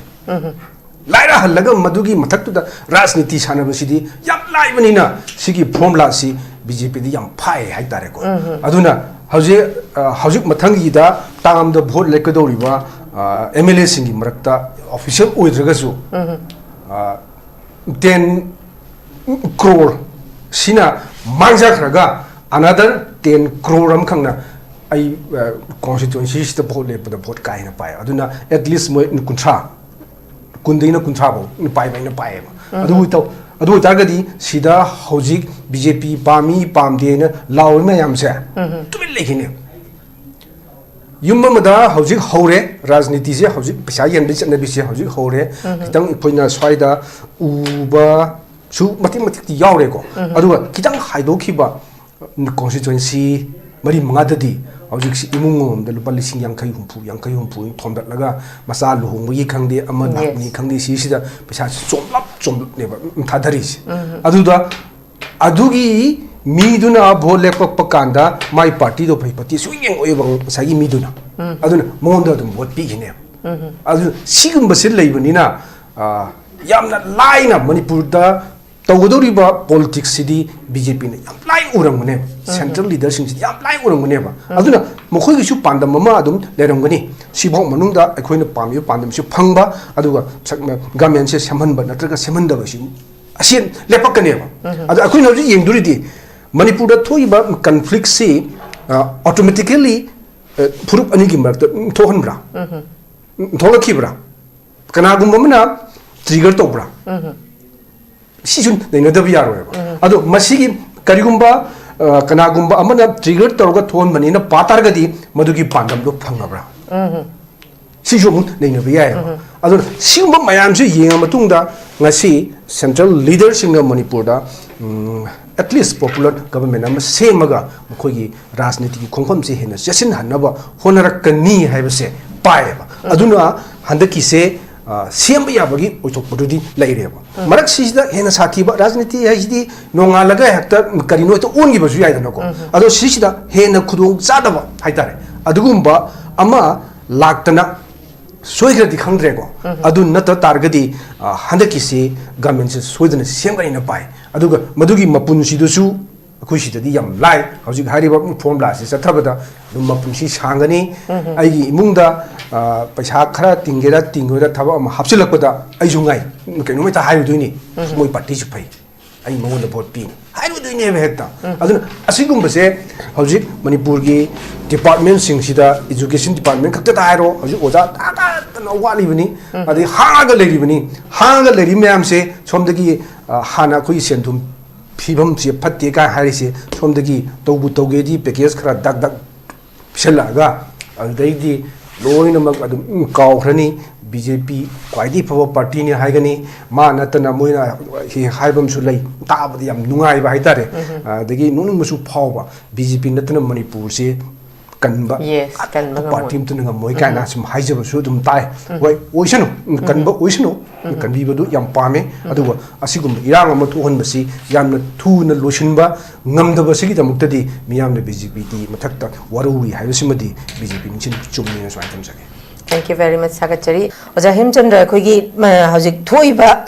ꯂꯥꯏꯔꯍꯜꯂꯒ ꯃꯗꯨꯒꯤ ꯃꯊꯛꯇꯨꯗ ꯔꯥꯖꯅꯤꯇꯤ ꯁꯥꯟꯅꯕꯁꯤꯗꯤ ꯌꯥꯝ ꯂꯥꯏꯕꯅꯤꯅ ꯁꯤꯒꯤ ꯐꯣꯔꯃꯨꯂꯥꯁꯤ ꯕꯤ ꯖꯦ ꯄꯤꯗꯤ ꯌꯥꯝ ꯐꯥꯏ ꯍꯥꯏꯇꯥꯔꯦꯀꯣ꯫ ꯑꯗꯨꯅ ꯍꯧꯖꯤꯛ, ꯑ, ꯍꯧꯖꯤꯛ ꯃꯊꯪꯒꯤꯗ ꯇꯥꯝꯗ ꯚꯣꯠ ꯂꯦꯞꯀꯗꯧꯔꯤꯕ, ꯑ, ꯑꯦꯝ ꯑꯦꯜ ꯑꯦꯁꯤꯡꯒꯤ ꯃꯔꯛꯇ ꯑꯣꯐꯤꯁꯤꯌꯦꯜ ꯑꯣꯏꯗ꯭ꯔꯒꯁꯨ, ꯑ, ꯇꯦꯟ ꯀ꯭ꯔꯣꯔ ꯁꯤꯅ ꯃꯥꯡꯖꯈ꯭ꯔꯒ ꯑꯅꯗꯔ ꯇꯦꯟ ꯀ꯭ꯔꯣꯔ ꯑꯃꯈꯛꯅ ꯑꯩ, ꯑ, ꯀꯣꯟꯁꯇꯤꯇ꯭ꯋꯦꯟꯁꯤꯁꯤꯗ ꯚꯣꯠ ꯂꯦꯞꯄꯗ ꯚꯣꯠ ꯀꯥꯏꯅ ꯄꯥꯏ꯫ ꯑꯗꯨꯅ ꯑꯦꯠꯂꯤꯁ ꯃꯣꯏ ꯀꯨꯟꯊ꯭ꯔꯥ, ꯀꯨꯟꯗꯒꯤꯅ ꯀꯨꯟꯊ꯭ꯔꯥ ꯐꯥꯎ ꯄꯥꯏꯕ ꯑꯩꯅ ꯄꯥꯏꯌꯦꯕ꯫ ꯑꯗꯨ ꯑꯣꯏꯇꯧ-, ꯑꯗꯨ ꯑꯣꯏꯇꯥꯔꯒꯗꯤ ꯁꯤꯗ ꯍꯧꯖꯤꯛ ꯕꯤ ꯖꯦ ꯄꯤ ꯄꯥꯝꯃꯤ ꯄꯥꯝꯗꯦꯅ ꯂꯥꯎꯔꯤ ꯃꯌꯥꯝꯁꯦ ꯇꯨꯃꯤꯟ ꯂꯩꯈꯤꯅꯦ꯫ ꯌꯨꯝ ꯑꯃꯗ ꯍꯧꯖꯤꯛ ꯍꯧꯔꯦ, ꯔꯥꯖꯅꯤꯇꯤꯁꯦ ꯍꯧꯖꯤꯛ ꯄꯩꯁꯥ ꯌꯦꯟꯕꯒꯤ ꯆꯠꯅꯕꯤꯁꯦ ꯍꯧꯖꯤꯛ ꯍꯧꯔꯦ꯫ ꯈꯤꯇꯪ ꯑꯩꯈꯣꯏꯅ ꯁ꯭ꯋꯥꯏꯗ ꯎꯕꯁꯨ ꯃꯇꯤꯛ ꯃꯇꯤꯛꯇꯤ ꯌꯥꯎꯔꯦꯀꯣ꯫ ꯑꯗꯨꯒ ꯈꯤꯇꯪ ꯍꯥꯏꯗꯣꯛꯈꯤꯕ ꯀꯣꯟꯁꯇꯤꯇ꯭ꯋꯦꯟꯁꯤ ꯃꯔꯤ ꯃꯉꯥꯗꯗꯤ ꯍꯧꯖꯤꯛꯁꯤ ꯏꯃꯨꯡ ꯑꯃꯃꯝꯗ ꯂꯨꯄꯥ ꯂꯤꯁꯤꯡ ꯌꯥꯡꯈꯩ ꯍꯨꯝꯐꯨ, ꯌꯥꯡꯈꯩ ꯍꯨꯝꯐꯨ ꯊꯣꯝꯗꯠꯂꯒ ꯃꯆꯥ ꯂꯨꯍꯣꯡꯕꯒꯤ ꯈꯪꯗꯦ, ꯑꯃ ꯂꯥꯛꯄꯅꯤ ꯈꯪꯗꯦ, ꯁꯤꯁꯤꯗ ꯄꯩꯁꯥꯁꯤ ꯆꯣꯝꯂꯞ ꯆꯣꯝꯂꯞꯅꯦꯕ ꯊꯥꯗꯔꯤꯁꯦ꯫ ꯑꯗꯨꯗ ꯑꯗꯨꯒꯤ ꯃꯤꯗꯨꯅ ꯚꯣꯠ ꯂꯦꯞꯄꯛꯄ ꯀꯥꯟꯗ ꯃꯥꯏ ꯄꯥꯔꯇꯤꯗꯣ ꯐꯩ ꯐꯠꯇꯦ ꯁꯨꯡꯌꯦꯡ ꯌꯦꯡꯉꯛꯑꯣꯏꯕ ꯉꯁꯥꯏꯒꯤ ꯃꯤꯗꯨꯅ꯫ ꯑꯗꯨꯅ ꯃꯉꯣꯟꯗ ꯑꯗꯨꯝ ꯚꯣꯠ ꯄꯤꯈꯤꯅꯦꯕ꯫ ꯑꯗꯨ ꯁꯤꯒꯨꯝꯕꯁꯤ ꯂꯩꯕꯅꯤꯅ, ꯑ, ꯌꯥꯝꯅ ꯂꯥꯏꯅ ꯃꯅꯤꯄꯨꯔꯗ ꯇꯧꯒꯗꯧꯔꯤꯕ ꯄꯣꯂꯤꯇꯤꯛꯁꯁꯤꯗꯤ ꯕꯤ ꯖꯦ ꯄꯤꯅ ꯌꯥꯝ ꯂꯥꯏ ꯎꯔꯝꯒꯅꯦꯕ꯫ ꯁꯦꯟꯇ꯭ꯔꯦꯜ ꯂꯤꯗꯔꯁꯤꯡꯁꯤꯗꯤ ꯌꯥꯝ ꯂꯥꯏ ꯎꯔꯝꯒꯅꯦꯕ꯫ ꯑꯗꯨꯅ ꯃꯈꯣꯏꯒꯤꯁꯨ ꯄꯥꯟꯗꯝ ꯑꯃ ꯑꯗꯨꯝ ꯂꯩꯔꯝꯒꯅꯤ꯫ ꯁꯤꯐꯥꯎ ꯃꯅꯨꯡꯗ ꯑꯩꯈꯣꯏꯅ ꯄꯥꯝꯃꯤꯕ ꯄꯥꯟꯗꯝꯁꯤ ꯐꯪꯕ, ꯑꯗꯨꯒ ꯁꯛ-, ꯒꯃꯦꯟꯁꯦ ꯁꯦꯝꯍꯟꯕ ꯅꯠꯇ꯭ꯔꯒ ꯁꯦꯝꯍꯟꯗꯕꯁꯤ ꯑꯁꯤ ꯂꯦꯞꯄꯛꯀꯅꯦꯕ꯫ ꯑꯗꯣ ꯑꯩꯈꯣꯏꯅ ꯍꯧꯖꯤꯛ ꯌꯦꯡꯗꯣꯔꯤꯗꯤ ꯃꯅꯤꯄꯨꯔꯗ ꯊꯣꯛꯏꯕ ꯀꯟꯐ꯭ꯂꯤꯛꯁꯤ, ꯑ, ꯑꯣꯇꯣꯃꯦꯇꯤꯀꯦꯂꯤ, ꯑ, ꯐꯨꯔꯨꯞ ꯑꯅꯤꯒꯤ ꯃꯔꯛꯇ ꯊꯣꯛꯍꯟꯕ꯭ꯔꯥ? ꯊꯣꯛꯂꯛꯈꯤꯕ꯭ꯔꯥ? ꯀꯅꯥꯒꯨꯝꯕ ꯑꯃꯅ ꯇ꯭ꯔꯤꯒꯔ ꯇꯧꯕ꯭ꯔꯥ? ꯁꯤꯁꯨ ꯅꯩꯅꯗꯕ ꯌꯥꯔꯣꯏꯕ꯫ ꯑꯗꯣ ꯃꯁꯤꯒꯤ ꯀꯔꯤꯒꯨꯝꯕ, ꯑ, ꯀꯅꯥꯒꯨꯝꯕ ꯑꯃꯅ ꯇ꯭ꯔꯤꯒꯔ ꯇꯧꯔꯒ ꯊꯣꯛꯍꯟꯕꯅꯤꯅ ꯄꯥ ꯇꯥꯔꯒꯗꯤ ꯃꯗꯨꯒꯤ ꯄꯥꯟꯗꯝꯗꯣ ꯐꯪꯉꯕ꯭ꯔꯥ? ꯁꯤꯁꯨ ꯑꯃꯨꯛ ꯅꯩꯅꯕ ꯌꯥꯏꯑꯕ꯫ ꯑꯗꯨꯅ ꯁꯤꯒꯨꯝꯕ ꯃꯌꯥꯝꯁꯤ ꯌꯦꯡꯉ ꯃꯇꯨꯡꯗ ꯉꯁꯤ ꯁꯦꯟꯇ꯭ꯔꯦꯜ ꯂꯤꯗꯔꯁꯤꯡꯅ ꯃꯅꯤꯄꯨꯔꯗ, ꯎꯝ, ꯑꯦꯠꯂꯤꯁ ꯄꯣꯄꯨꯂꯔ ꯒꯕꯔꯃꯦꯟ ꯑꯃ ꯁꯦꯝꯃꯒ ꯃꯈꯣꯏꯒꯤ ꯔꯥꯖꯅꯤꯇꯤꯒꯤ ꯈꯣꯡꯐꯝꯁꯦ ꯍꯦꯟꯅ ꯆꯦꯠꯁꯤꯟꯍꯟꯅꯕ ꯍꯣꯠꯅꯔꯛꯀꯅꯤ ꯍꯥꯏꯕꯁꯦ ꯄꯥꯏꯌꯦꯕ꯫ ꯑꯗꯨꯅ ꯍꯟꯗꯛꯀꯤꯁꯦ, ꯑ, ꯁꯦꯝꯕ ꯌꯥꯕꯒꯤ ꯑꯣꯏꯊꯣꯛꯄꯗꯨꯗꯤ ꯂꯩꯔꯦꯕ꯫ ꯃꯔꯛꯁꯤꯗ ꯍꯦꯟꯅ ꯁꯥꯊꯤꯕ ꯔꯥꯖꯅꯤꯇꯤ ꯍꯥꯏꯁꯤꯗꯤ ꯅꯣꯡꯉꯥꯜꯂꯒ ꯍꯦꯛꯇ ꯀꯔꯤꯅꯣ ꯍꯦꯛꯇ ꯑꯣꯟꯈꯤꯕꯁꯨ ꯌꯥꯏꯗꯅꯀꯣ꯫ ꯑꯗꯣ ꯁꯤꯁꯤꯗ ꯍꯦꯟꯅ ꯈꯨꯗꯣꯡ ꯆꯥꯗꯕ ꯍꯥꯏꯇꯥꯔꯦ, ꯑꯗꯨꯒꯨꯝꯕ ꯑꯃ ꯂꯥꯛꯇꯅ ꯁꯣꯏꯈ꯭ꯔꯗꯤ ꯈꯪꯗ꯭ꯔꯦꯀꯣ꯫ ꯑꯗꯨ ꯅꯠꯇ ꯇꯥꯔꯒꯗꯤ, ꯑ, ꯍꯟꯗꯛꯀꯤꯁꯤ ꯒꯃꯦꯟꯁꯦ ꯁꯣꯏꯗꯅ ꯁꯦꯝꯒꯅꯤꯅ ꯄꯥꯏ꯫ ꯑꯗꯨꯒ ꯃꯗꯨꯒꯤ ꯃꯄꯨꯟꯁꯤꯗꯨꯁꯨ ꯑꯩꯈꯣꯏ ꯁꯤꯗꯗꯤ ꯌꯥꯝ ꯂꯥꯏ꯫ ꯍꯧꯖꯤꯛ ꯍꯥꯏꯔꯤꯕ ꯐꯣꯔꯃꯨꯂꯥꯁꯤ ꯆꯠꯊꯕꯗ ꯑꯗꯨꯝ ꯃꯄꯨꯟꯁꯤ ꯁꯥꯡꯒꯅꯤ꯫ ꯑꯩꯒꯤ ꯏꯃꯨꯡꯗ, ꯑ, ꯄꯩꯁꯥ ꯈꯔ ꯇꯤꯡꯒꯦꯔꯥ ꯇꯤꯡꯉꯣꯏꯔꯥ ꯊꯕꯛ ꯑꯃ ꯍꯥꯞꯆꯤꯜꯂꯛꯄꯗ ꯑꯩꯁꯨ ꯉꯥꯏ, ꯀꯩꯅꯣꯝ ꯍꯦꯛꯇ ꯍꯥꯏꯔꯨꯗꯣꯏꯅꯤ, "ꯃꯣꯏ ꯄꯥꯔꯇꯤꯁꯤ ꯐꯩ, ꯑꯩ ꯃꯉꯣꯟꯗ ꯚꯣꯠ ꯄꯤꯅꯤ" ꯍꯥꯏꯔꯨꯗꯣꯏꯅꯦꯕ ꯍꯦꯛꯇ꯫ ꯑꯗꯨꯅ ꯑꯁꯤꯒꯨꯝꯕꯁꯦ ꯍꯧꯖꯤꯛ ꯃꯅꯤꯄꯨꯔꯒꯤ ꯗꯤꯄꯥꯔꯠꯃꯦꯟꯁꯤꯡꯁꯤꯗ, ꯏꯖꯨꯀꯦꯁꯟ ꯗꯤꯄꯥꯔꯠꯃꯦꯟ ꯈꯛꯇꯗ ꯍꯥꯏꯔꯣ, ꯍꯧꯖꯤꯛ ꯑꯣꯖꯥ ꯇꯥꯀꯠꯇꯅ ꯋꯥꯠꯂꯤꯕꯅꯤ꯫ ꯑꯗꯩ ꯍꯥꯡꯉꯒ ꯂꯩꯔꯤꯕꯅꯤ꯫ ꯍꯥꯡꯉꯒ ꯂꯩꯔꯤꯕ ꯃꯌꯥꯝꯁꯦ ꯁꯣꯝꯗꯒꯤ, ꯑ, ꯍꯥꯟꯅ ꯑꯩꯈꯣꯏꯒꯤ ꯁꯦꯟ ꯊꯨꯝ ꯐꯤꯕꯝꯁꯦ ꯐꯠꯇꯦ ꯀꯥꯏ ꯍꯥꯏꯔꯤꯁꯦ, ꯁꯣꯝꯗꯒꯤ ꯇꯧꯕꯨ ꯇꯧꯒꯦꯗꯤ ꯄꯦꯀꯦꯖ ꯈꯔ ꯗꯛ ꯗꯛ ꯄꯤꯁꯜꯂꯛꯑꯒ ꯑꯗꯨꯗꯩꯗꯤ ꯂꯣꯏꯅꯃꯛ ꯑꯗꯨꯝ ꯀꯥꯎꯈ꯭ꯔꯅꯤ꯫ ꯕꯤ ꯖꯦ ꯄꯤ ꯈ꯭ꯋꯥꯏꯗꯒꯤ ꯐꯕ ꯄꯥꯔꯇꯤꯅꯤ ꯍꯥꯏꯒꯅꯤ꯫ ꯃꯥ ꯅꯠꯇꯅ ꯃꯣꯏꯅ ꯍꯦꯛ ꯍꯥꯏꯕ ꯑꯃꯁꯨ ꯂꯩ, ꯇꯥꯕꯗ ꯌꯥꯝ ꯅꯨꯡꯉꯥꯏꯕ ꯍꯥꯏꯇꯥꯔꯦ꯫ ꯑꯗꯒꯤ ꯅꯣꯛꯅꯤꯡꯕꯁꯨ ꯐꯥꯎꯕ, "ꯕꯤ ꯖꯦ ꯄꯤ ꯅꯠꯇꯅ ꯃꯅꯤꯄꯨꯔꯁꯦ ꯀꯟꯕ, yes, ꯀꯟꯕ ꯉꯝꯃꯣꯏ꯫ ꯄꯥꯔꯇꯤ ꯑꯃꯠꯇꯅ ꯉꯝꯃꯣꯏ" ꯀꯥꯏꯅ ꯁꯨꯝ ꯍꯥꯏꯖꯕꯁꯨ ꯑꯗꯨꯝ ꯇꯥꯏ꯫ ꯍꯣꯏ, ꯑꯣꯏꯁꯅꯨ, ꯎꯝ, ꯀꯟꯕ ꯑꯣꯏꯁꯅꯨ, ꯀꯟꯕꯤꯕꯗꯨ ꯌꯥꯝ ꯄꯥꯝꯃꯦ꯫ ꯑꯗꯨꯒ ꯑꯁꯤꯒꯨꯝꯕ ꯏꯔꯥꯡ ꯑꯃ ꯊꯣꯛꯍꯟꯕꯁꯤ ꯌꯥꯝꯅ ꯊꯨꯅ ꯂꯣꯏꯁꯤꯟꯕ ꯉꯝꯗꯕꯁꯤꯒꯤꯗꯃꯛꯇꯗꯤ ꯃꯤꯌꯥꯝꯅ ꯕꯤ ꯖꯦ ꯄꯤꯗꯤ ꯃꯊꯛꯇ ꯋꯥꯔꯧꯔꯤ ꯍꯥꯏꯕꯁꯤꯃꯗꯤ ꯕꯤ ꯖꯦ ꯄꯤ ꯅꯤꯡꯁꯤꯡ ꯆꯨꯝꯃꯦꯅ ꯁꯨꯃꯥꯏꯅ ꯊꯝꯖꯒꯦ꯫ Thank you very much, ꯊꯥꯒꯠꯆꯔꯤ꯫ ꯑꯣꯖꯥ ꯍꯦꯝꯆꯟꯗ꯭ꯔ, ꯑꯩꯈꯣꯏꯒꯤ, ꯃ-, ꯍꯧꯖꯤꯛ ꯊꯣꯛꯏꯕ,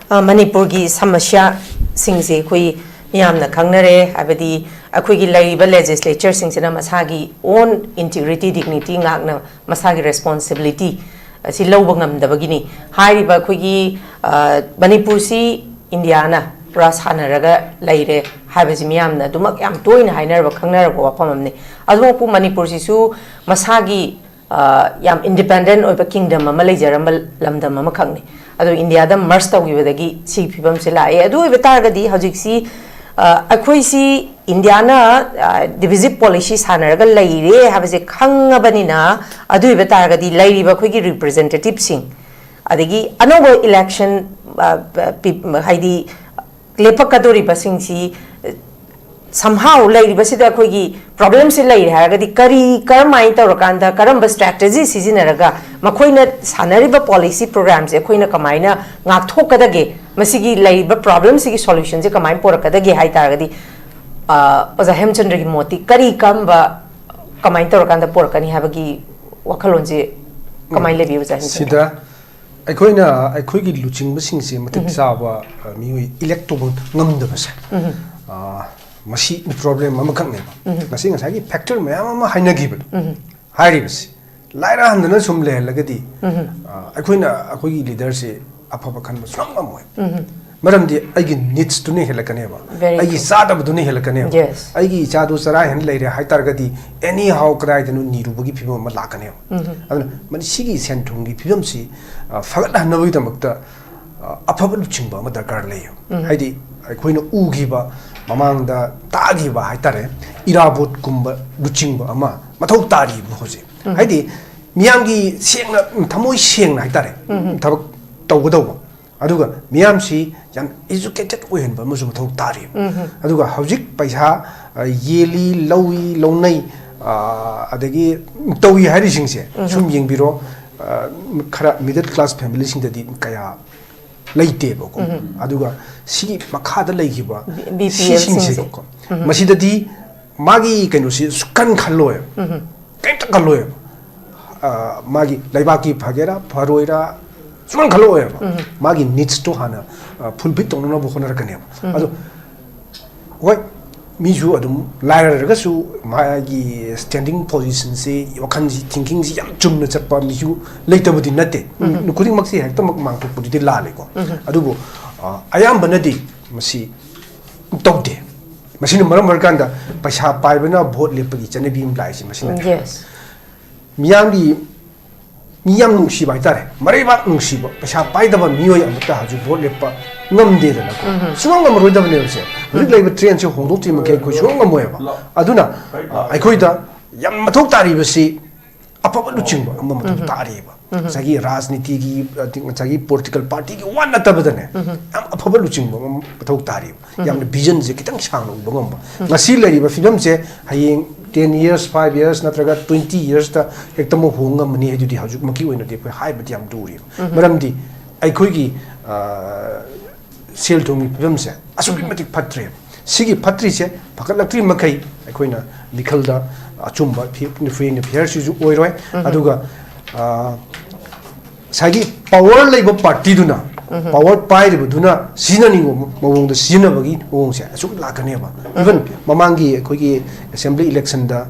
ꯑ, ꯃꯅꯤꯄꯨꯔꯒꯤ ꯁꯃꯁ꯭ꯌꯥꯁꯤꯡꯁꯦ ꯑꯩꯈꯣꯏ ꯃꯤꯌꯥꯝꯅ ꯈꯪꯅꯔꯦ, ꯍꯥꯏꯕꯗꯤ ꯑꯩꯈꯣꯏꯒꯤ ꯂꯩꯔꯤꯕ ꯂꯦꯖꯤꯁꯂꯦꯆꯔꯁꯤꯡꯁꯤꯅ ꯃꯁꯥꯒꯤ own integrity, dignity ꯉꯥꯛꯅ ꯃꯁꯥꯒꯤ ꯔꯦꯁꯄꯣꯟꯁꯤꯕꯤꯂꯤꯇꯤ ꯑꯁꯤ ꯂꯧꯕ ꯉꯝꯗꯕꯒꯤꯅꯤ꯫ ꯍꯥꯏꯔꯤꯕ ꯑꯩꯈꯣꯏꯒꯤ, ꯑ, ꯃꯅꯤꯄꯨꯔꯁꯤ ꯏꯟꯗꯤꯌꯥꯅ ꯄꯨꯔꯥ ꯁꯥꯟꯅꯔꯒ ꯂꯩꯔꯦ ꯍꯥꯏꯕꯁꯤ ꯃꯤꯌꯥꯝꯅ ꯑꯗꯨꯃꯛ ꯌꯥꯝ ꯇꯣꯏꯅ ꯍꯥꯏꯅꯔꯕ, ꯈꯪꯅꯔꯕ ꯋꯥꯐꯝ ꯑꯃꯅꯤ꯫ ꯑꯗꯨꯃꯛꯄꯨ ꯃꯅꯤꯄꯨꯔꯁꯤꯁꯨ ꯃꯁꯥꯒꯤ, ꯑ, ꯌꯥꯝ ꯏꯟꯗꯤꯄꯦꯟꯗꯦꯟ ꯑꯣꯏꯕ ꯀꯤꯡꯗꯝ ꯑꯃ ꯂꯩꯖꯔꯝꯕ ꯂꯝꯗꯝ ꯑꯃꯈꯛꯅꯤ꯫ ꯑꯗꯣ ꯏꯟꯗꯤꯌꯥꯗ ꯃꯔꯁ ꯇꯧꯈꯤꯕꯗꯒꯤ ꯁꯤꯒꯤ ꯐꯤꯕꯝꯁꯤ ꯂꯥꯛꯑꯦ꯫ ꯑꯗꯨ ꯑꯣꯏꯕ ꯇꯥꯔꯒꯗꯤ ꯍꯧꯖꯤꯛꯁꯤ, ꯑ, ꯑꯩꯈꯣꯏꯁꯤ ꯏꯟꯗꯤꯌꯥꯅ, ꯑ, ꯗꯤꯚꯤꯖꯤꯞ ꯄꯣꯂꯤꯁꯤ ꯁꯥꯟꯅꯔꯒ ꯂꯩꯔꯦ ꯍꯥꯏꯕꯁꯦ ꯈꯪꯉꯕꯅꯤꯅ, ꯑꯗꯨ ꯑꯣꯏꯕ ꯇꯥꯔꯒꯗꯤ ꯂꯩꯔꯤꯕ ꯑꯩꯈꯣꯏꯒꯤ ꯔꯤꯄ꯭ꯔꯖꯦꯟꯇꯦꯇꯤꯞꯁꯤꯡ, ꯑꯗꯒꯤ ꯑꯅꯧꯕ ꯏꯂꯦꯛꯁꯟ, ꯑ, ꯄ-, ꯄꯤ-, ꯍꯥꯏꯗꯤ ꯂꯦꯞꯄꯛꯀꯗꯧꯔꯤꯕꯁꯤꯡꯁꯤ, ꯑ, Somehow ꯂꯩꯔꯤꯕꯁꯤꯗ ꯑꯩꯈꯣꯏꯒꯤ problemꯁꯤ ꯂꯩꯔꯦ ꯍꯥꯏꯔꯒꯗꯤ, ꯀꯔꯤ, ꯀꯔꯝꯍꯥꯏꯅ ꯇꯧꯔꯀꯥꯟꯗ, ꯀꯔꯝꯕ strategy ꯁꯤꯖꯤꯟꯅꯔꯒ ꯃꯈꯣꯏꯅ ꯁꯥꯟꯅꯔꯤꯕ policy programꯁꯦ ꯑꯩꯈꯣꯏꯅ ꯀꯃꯥꯏꯅ ꯉꯥꯛꯊꯣꯛꯀꯗꯒꯦ, ꯃꯁꯤꯒꯤ ꯂꯩꯔꯤꯕ problemꯁꯤꯒꯤ solutionꯁꯦ ꯀꯃꯥꯏꯅ ꯄꯨꯔꯛꯀꯗꯒꯦ ꯍꯥꯏ ꯇꯥꯔꯒꯗꯤ, ꯑ, ꯑꯣꯖꯥ ꯍꯦꯝꯆꯟꯗ꯭ꯔꯒꯤ ꯃꯣꯠꯇꯤ ꯀꯔꯤ, ꯀꯔꯝꯕ, ꯀꯃꯥꯏꯅ ꯇꯧꯔꯀꯥꯟꯗ ꯄꯨꯔꯛꯀꯅꯤ ꯍꯥꯏꯕꯒꯤ ꯋꯥꯈꯜꯂꯣꯟꯁꯦ ꯀꯃꯥꯏꯅ ꯂꯩꯕꯤ, ꯑꯣꯖꯥ ꯍꯦꯝꯆꯟꯗ꯭ꯔ? ꯁꯤꯗ ꯑꯩꯈꯣꯏꯅ ꯑꯩꯈꯣꯏꯒꯤ ꯂꯨꯆꯤꯡꯕꯁꯤꯡꯁꯦ ꯃꯇꯤꯛ ꯆꯥꯕ, ꯑ, ꯃꯤꯑꯣꯏ elect ꯇꯧꯕ ꯉꯝꯗꯕꯁꯦ, ꯑ, ꯃꯁꯤ problem ꯑꯃꯈꯛꯅꯦꯕ꯫ ꯉꯁꯤ ꯉꯁꯥꯏꯒꯤ factor ꯃꯌꯥꯝ ꯑꯃ ꯍꯥꯏꯅꯈꯤꯕꯗꯣ, ꯍꯥꯏꯔꯤꯕꯁꯤ ꯂꯥꯏꯔꯍꯟꯗꯅ ꯁꯨꯝ ꯂꯩꯍꯜꯂꯒꯗꯤ, ꯑ, ꯑꯩꯈꯣꯏꯅ ꯑꯩꯈꯣꯏꯒꯤ leaderꯁꯦ ꯑꯐꯕ ꯈꯟꯕ ꯁꯨꯡꯉꯝ ꯉꯝꯃꯣꯏ꯫ ꯃꯔꯝꯗꯤ ꯑꯩꯒꯤ needsꯇꯨꯅ ꯍꯦꯜꯂꯛꯀꯅꯦꯕ, Very ꯑꯩꯒꯤ true. ꯆꯥꯗꯕꯗꯨꯅ ꯍꯦꯜꯂꯛꯀꯅꯦꯕ꯫ Yes. ꯑꯩꯒꯤ ꯏꯆꯥꯗꯨ ꯆꯔꯥ ꯍꯦꯟ ꯂꯩꯔꯦ ꯍꯥꯏꯇꯥꯔꯒꯗꯤ, anyhow ꯀꯗꯥꯏꯗꯅꯣ ꯅꯤꯔꯨꯕꯒꯤ ꯐꯤꯕꯝ ꯑꯃ ꯂꯥꯛꯀꯅꯦꯕ꯫ ꯑꯗꯨꯅ ꯃꯅꯤ-, ꯁꯤꯒꯤ ꯁꯦꯟ ꯊꯨꯝꯒꯤ ꯐꯤꯕꯝꯁꯤ, ꯑ, ꯐꯒꯠꯍꯟꯅꯕꯒꯤꯗꯃꯛꯇ, ꯑ, ꯑꯐꯕ ꯂꯨꯆꯤꯡꯕ ꯑꯃ ꯗꯔꯀꯥꯔ ꯂꯩꯌꯦꯕ꯫ ꯍꯥꯏꯗꯤ ꯑꯩꯈꯣꯏꯅ ꯎꯈꯤꯕ, ꯃꯃꯥꯡꯗ ꯇꯥꯈꯤꯕ ꯍꯥꯏꯇꯥꯔꯦ, ꯏꯔꯥꯕꯣꯠꯀꯨꯝꯕ ꯂꯨꯆꯤꯡꯕ ꯑꯃ ꯃꯊꯧ ꯇꯥꯔꯤꯕ ꯍꯧꯖꯤꯛ꯫ ꯍꯥꯏꯗꯤ ꯃꯤꯌꯥꯝꯒꯤ ꯁꯦꯡꯅ, ꯊꯃꯣꯏ ꯁꯦꯡꯅ ꯍꯥꯏꯇꯥꯔꯦ, ꯊꯕꯛ ꯇꯧꯒꯗꯧꯕ꯫ ꯑꯗꯨꯒ ꯃꯤꯌꯥꯝꯁꯤ ꯌꯥꯝ educated ꯑꯣꯏꯍꯟꯕ ꯑꯃꯁꯨ ꯃꯊꯧ ꯇꯥꯔꯤꯕ꯫ ꯑꯗꯨꯒ ꯍꯧꯖꯤꯛ ꯄꯩꯁꯥ, ꯑ, ꯌꯦꯜꯂꯤ, ꯂꯧꯏ, ꯂꯧꯅꯩ, ꯑ, ꯑꯗꯒꯤ ꯇꯧꯏ ꯍꯥꯏꯔꯤꯁꯤꯡꯁꯦ ꯁꯨꯝ ꯌꯦꯡꯕꯤꯔꯣ, ꯑ, ꯈꯔ middle class familyꯁꯤꯡꯗꯗꯤ ꯀꯌꯥ ꯂꯩꯇꯦꯕꯀꯣ꯫ ꯑꯗꯨꯒ ꯁꯤꯒꯤ ꯃꯈꯥꯗ ꯂꯩꯈꯤꯕ B P L ꯁꯤꯡꯁꯦ꯫ ꯁꯤꯁꯤꯡꯁꯦꯀꯣ, ꯃꯁꯤꯗꯗꯤ ꯃꯥꯒꯤ ꯀꯩꯅꯣꯁꯤ ꯁꯨꯛꯈꯟ ꯈꯜꯂꯣꯏꯕ, ꯀꯩꯝꯇ ꯈꯜꯂꯣꯏꯕ꯫ ꯑ, ꯃꯥꯒꯤ ꯂꯩꯕꯥꯛꯀꯤ ꯐꯒꯦꯔꯥ ꯐꯔꯣꯏꯔꯥ ꯁꯨꯛꯈꯟ ꯈꯜꯂꯣꯏꯕ꯫ ꯃꯥꯒꯤ needsꯇꯣ ꯍꯥꯟꯅ, ꯑ, fulfil ꯇꯧꯅꯅꯕ ꯍꯣꯠꯅꯔꯛꯀꯅꯦꯕ꯫ ꯑꯗꯣ ꯍꯣꯏ, ꯃꯤꯁꯨ ꯑꯗꯨꯝ ꯂꯥꯏꯔꯔꯒꯁꯨ ꯃꯥꯒꯤ standing positionꯁꯤ, ꯋꯥꯈꯜꯁꯤ, thinkingꯁꯤ ꯌꯥꯝ ꯆꯨꯝꯅ ꯆꯠꯄ ꯃꯤꯁꯨ ꯂꯩꯇꯕꯗꯤ ꯅꯠꯇꯦ꯫ ꯈꯨꯗꯤꯡꯃꯛꯁꯤ ꯍꯦꯛꯇꯃꯛ ꯃꯥꯡꯊꯣꯛꯄꯗꯨꯗꯤ ꯂꯥꯜꯂꯦꯀꯣ꯫ ꯑꯗꯨꯕꯨ, ꯑ, ꯑꯌꯥꯝꯕꯅꯗꯤ ꯃꯁꯤ ꯇꯧꯗꯦ꯫ ꯃꯁꯤꯅ ꯃꯔꯝ ꯑꯣꯏꯔꯀꯥꯟꯗ ꯄꯩꯁꯥ ꯄꯥꯏꯕꯅ vote ꯂꯦꯞꯄꯒꯤ ꯆꯠꯅꯕꯤ ꯑꯃ ꯂꯥꯛꯏꯁꯦ ꯃꯁꯤꯅ꯫ Yes. ꯃꯤꯌꯥꯝꯒꯤ, ꯃꯤ ꯌꯥꯝ ꯅꯨꯡꯁꯤꯕ ꯍꯥꯏꯇꯥꯔꯦ, ꯃꯔꯩꯕꯥꯛ ꯅꯨꯡꯁꯤꯕ, ꯄꯩꯁꯥ ꯄꯥꯏꯗꯕ ꯃꯤꯑꯣꯏ ꯑꯃꯠꯇ ꯍꯧꯖꯤꯛ vote ꯂꯦꯞꯄ ꯉꯝꯗꯦꯗꯅꯀꯣ꯫ ꯁꯨꯡꯉꯝ ꯉꯝꯃꯔꯣꯏꯗꯕꯅꯦꯕꯁꯦ꯫ ꯍꯧꯖꯤꯛ ꯂꯩꯔꯤꯕ trendꯁꯦ ꯍꯣꯡꯗꯣꯛꯇ꯭ꯔꯤ ꯃꯈꯩ ꯑꯩꯈꯣꯏ ꯁꯨꯡꯉꯝ ꯉꯝꯃꯣꯏꯕ꯫ ꯑꯗꯨꯅ, ꯑ, ꯑꯩꯈꯣꯏꯗ ꯌꯥꯝ ꯃꯊꯧ ꯇꯥꯔꯤꯕꯁꯤ ꯑꯐꯕ ꯂꯨꯆꯤꯡꯕ ꯑꯃ ꯃꯊꯧ ꯇꯥꯔꯤꯕ꯫ ꯉꯁꯥꯏꯒꯤ ꯔꯥꯖꯅꯤꯇꯤꯒꯤ, ꯑꯗꯒꯤ ꯉꯁꯥꯏꯒꯤ ꯄꯣꯂꯤꯇꯤꯀꯦꯜ ꯄꯥꯔꯇꯤꯒꯤ ꯋꯥ ꯅꯠꯇꯕꯗꯅꯦ, ꯌꯥꯝ ꯑꯐꯕ ꯂꯨꯆꯤꯡꯕ ꯑꯃ ꯃꯊꯧ ꯇꯥꯔꯤꯕ꯫ ꯌꯥꯝꯅ ꯚꯤꯖꯟꯁꯦ ꯈꯤꯇꯪ ꯁꯥꯡꯅ ꯎꯕ ꯉꯝꯕ꯫ ꯉꯁꯤ ꯂꯩꯔꯤꯕ ꯐꯤꯕꯝꯁꯦ ꯍꯌꯦꯡ ten years, five years ꯅꯠꯇ꯭ꯔꯒ twenty yearsꯇ ꯍꯦꯛꯇꯃꯛ ꯍꯣꯡ ꯉꯝꯃꯅꯤ ꯍꯥꯏꯗꯨꯗꯤ ꯍꯧꯖꯤꯛꯃꯛꯀꯤ ꯑꯣꯏꯅꯗꯤ ꯑꯩꯈꯣꯏ ꯍꯥꯏꯕꯗꯤ ꯌꯥꯝ ꯂꯨꯔꯤꯕ꯫ ꯃꯔꯝꯗꯤ ꯑꯩꯈꯣꯏꯒꯤ, ꯑ, ꯁꯦꯜ ꯊꯨꯝꯒꯤ ꯐꯤꯕꯝꯁꯦ ꯑꯁꯨꯛꯀꯤ ꯃꯇꯤꯛ ꯐꯠꯇ꯭ꯔꯦꯕ꯫ ꯁꯤꯒꯤ ꯐꯠꯇ꯭ꯔꯤꯁꯦ ꯐꯒꯠꯂꯛꯇ꯭ꯔꯤ ꯃꯈꯩ ꯑꯩꯈꯣꯏꯅ ꯃꯤꯈꯜꯗ ꯑꯆꯨꯝꯕ ꯐꯤ-, free and fairꯁꯤꯁꯨ ꯑꯣꯏꯔꯣꯏ꯫ ꯑꯗꯨꯒ, ꯑ, ꯉꯁꯥꯏꯒꯤ ꯄꯥꯋꯔ ꯂꯩꯕ ꯄꯥꯔꯇꯤꯗꯨꯅ, ꯄꯥꯋꯔ ꯄꯥꯏꯔꯤꯕꯗꯨꯅ ꯁꯤꯖꯤꯟꯅꯅꯤꯡꯕ ꯃꯑꯣꯡꯗ ꯁꯤꯖꯤꯟꯅꯕꯒꯤ ꯃꯑꯣꯡꯁꯦ ꯑꯁꯨꯛ ꯂꯥꯛꯀꯅꯦꯕ꯫ Even ꯃꯃꯥꯡꯒꯤ ꯑꯩꯈꯣꯏꯒꯤ ꯑꯦꯁꯦꯝꯕ꯭ꯂꯤ ꯏꯂꯦꯛꯁꯟꯗ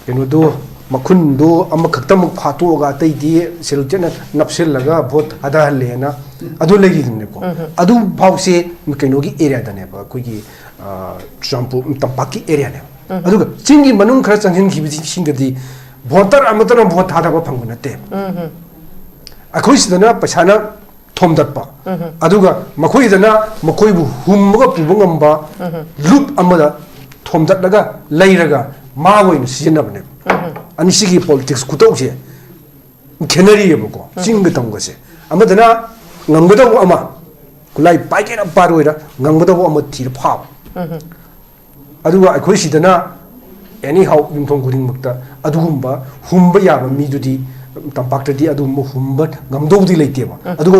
ꯀꯩꯅꯣꯗꯣ, ꯃꯈꯨꯟꯗꯣ ꯑꯃꯈꯛꯇꯃꯛ ꯐꯥꯠꯇꯣꯛꯑꯒ ꯑꯇꯩꯗꯤ ꯁꯦꯂꯨꯇꯦꯠꯅ ꯅꯞꯁꯤꯜꯂꯒ ꯚꯣꯠ ꯊꯥꯗꯍꯜꯂꯦꯅ ꯑꯗꯨ ꯂꯩꯔꯤꯗꯅꯀꯣ꯫ ꯑꯗꯨ ꯐꯥꯎꯁꯦ ꯀꯩꯅꯣꯒꯤ ꯑꯦꯔꯤꯌꯥꯗꯅꯦꯕ, ꯑꯩꯈꯣꯏꯒꯤ, ꯑ, ꯆꯨꯔꯆꯥꯟꯄꯨꯔ ꯇꯝꯄꯥꯛꯀꯤ ꯑꯦꯔꯤꯌꯥꯅꯦꯕ꯫ ꯑꯗꯨꯒ ꯆꯤꯡꯒꯤ ꯃꯅꯨꯡ ꯈꯔ ꯆꯪꯁꯤꯟꯈꯤꯕꯁꯤꯡꯗꯗꯤ ꯚꯣꯇꯔ ꯑꯃꯠꯇꯅ ꯚꯣꯠ ꯊꯥꯗꯕ ꯐꯪꯕ ꯅꯠꯇꯦ꯫ ꯑꯩꯈꯣꯏ ꯁꯤꯗꯅ ꯄꯩꯁꯥꯅ ꯊꯣꯝꯗꯠꯄ, ꯑꯗꯨꯒ ꯃꯈꯣꯏꯗꯅ ꯃꯈꯣꯏꯕꯨ ꯍꯨꯝꯃꯒ ꯄꯨꯕ ꯉꯝꯕ ꯂꯨꯞ ꯑꯃꯗ ꯊꯣꯝꯗꯠꯂꯒ ꯂꯩꯔꯒ ꯃꯥ ꯑꯣꯏꯅ ꯁꯤꯖꯤꯟꯅꯕꯅꯦꯕ꯫ ꯑꯅꯤꯁꯤꯒꯤ ꯄꯣꯂꯤꯇꯤꯛꯁ ꯈꯨꯇꯧꯁꯦ ꯈꯦꯠꯅꯔꯤꯑꯕꯀꯣ, ꯆꯤꯡꯒ ꯇꯝꯒꯁꯦ꯫ ꯑꯃꯗꯅ ꯉꯝꯒꯗꯧꯕ ꯑꯃ, ꯈꯨꯠꯂꯥꯏ ꯄꯥꯏꯒꯦꯔꯥ ꯄꯥꯏꯔꯣꯏꯔꯥ, ꯉꯝꯒꯗꯧꯕ ꯑꯃ ꯊꯤꯔ ꯐꯥꯕ꯫ ꯑꯗꯨꯒ ꯑꯩꯈꯣꯏ ꯁꯤꯗꯅ anyhow ꯌꯨꯝꯊꯣꯡ ꯈꯨꯗꯤꯡꯃꯛꯇ ꯑꯗꯨꯒꯨꯝꯕ ꯍꯨꯝꯕ ꯌꯥꯕ ꯃꯤꯗꯨꯗꯤ, ꯇꯝꯄꯥꯛꯇꯗꯤ ꯑꯗꯨꯒꯨꯝꯕ ꯍꯨꯝꯕ ꯉꯝꯗꯧꯕꯗꯤ ꯂꯩꯇꯦꯕ꯫ ꯑꯗꯨꯒ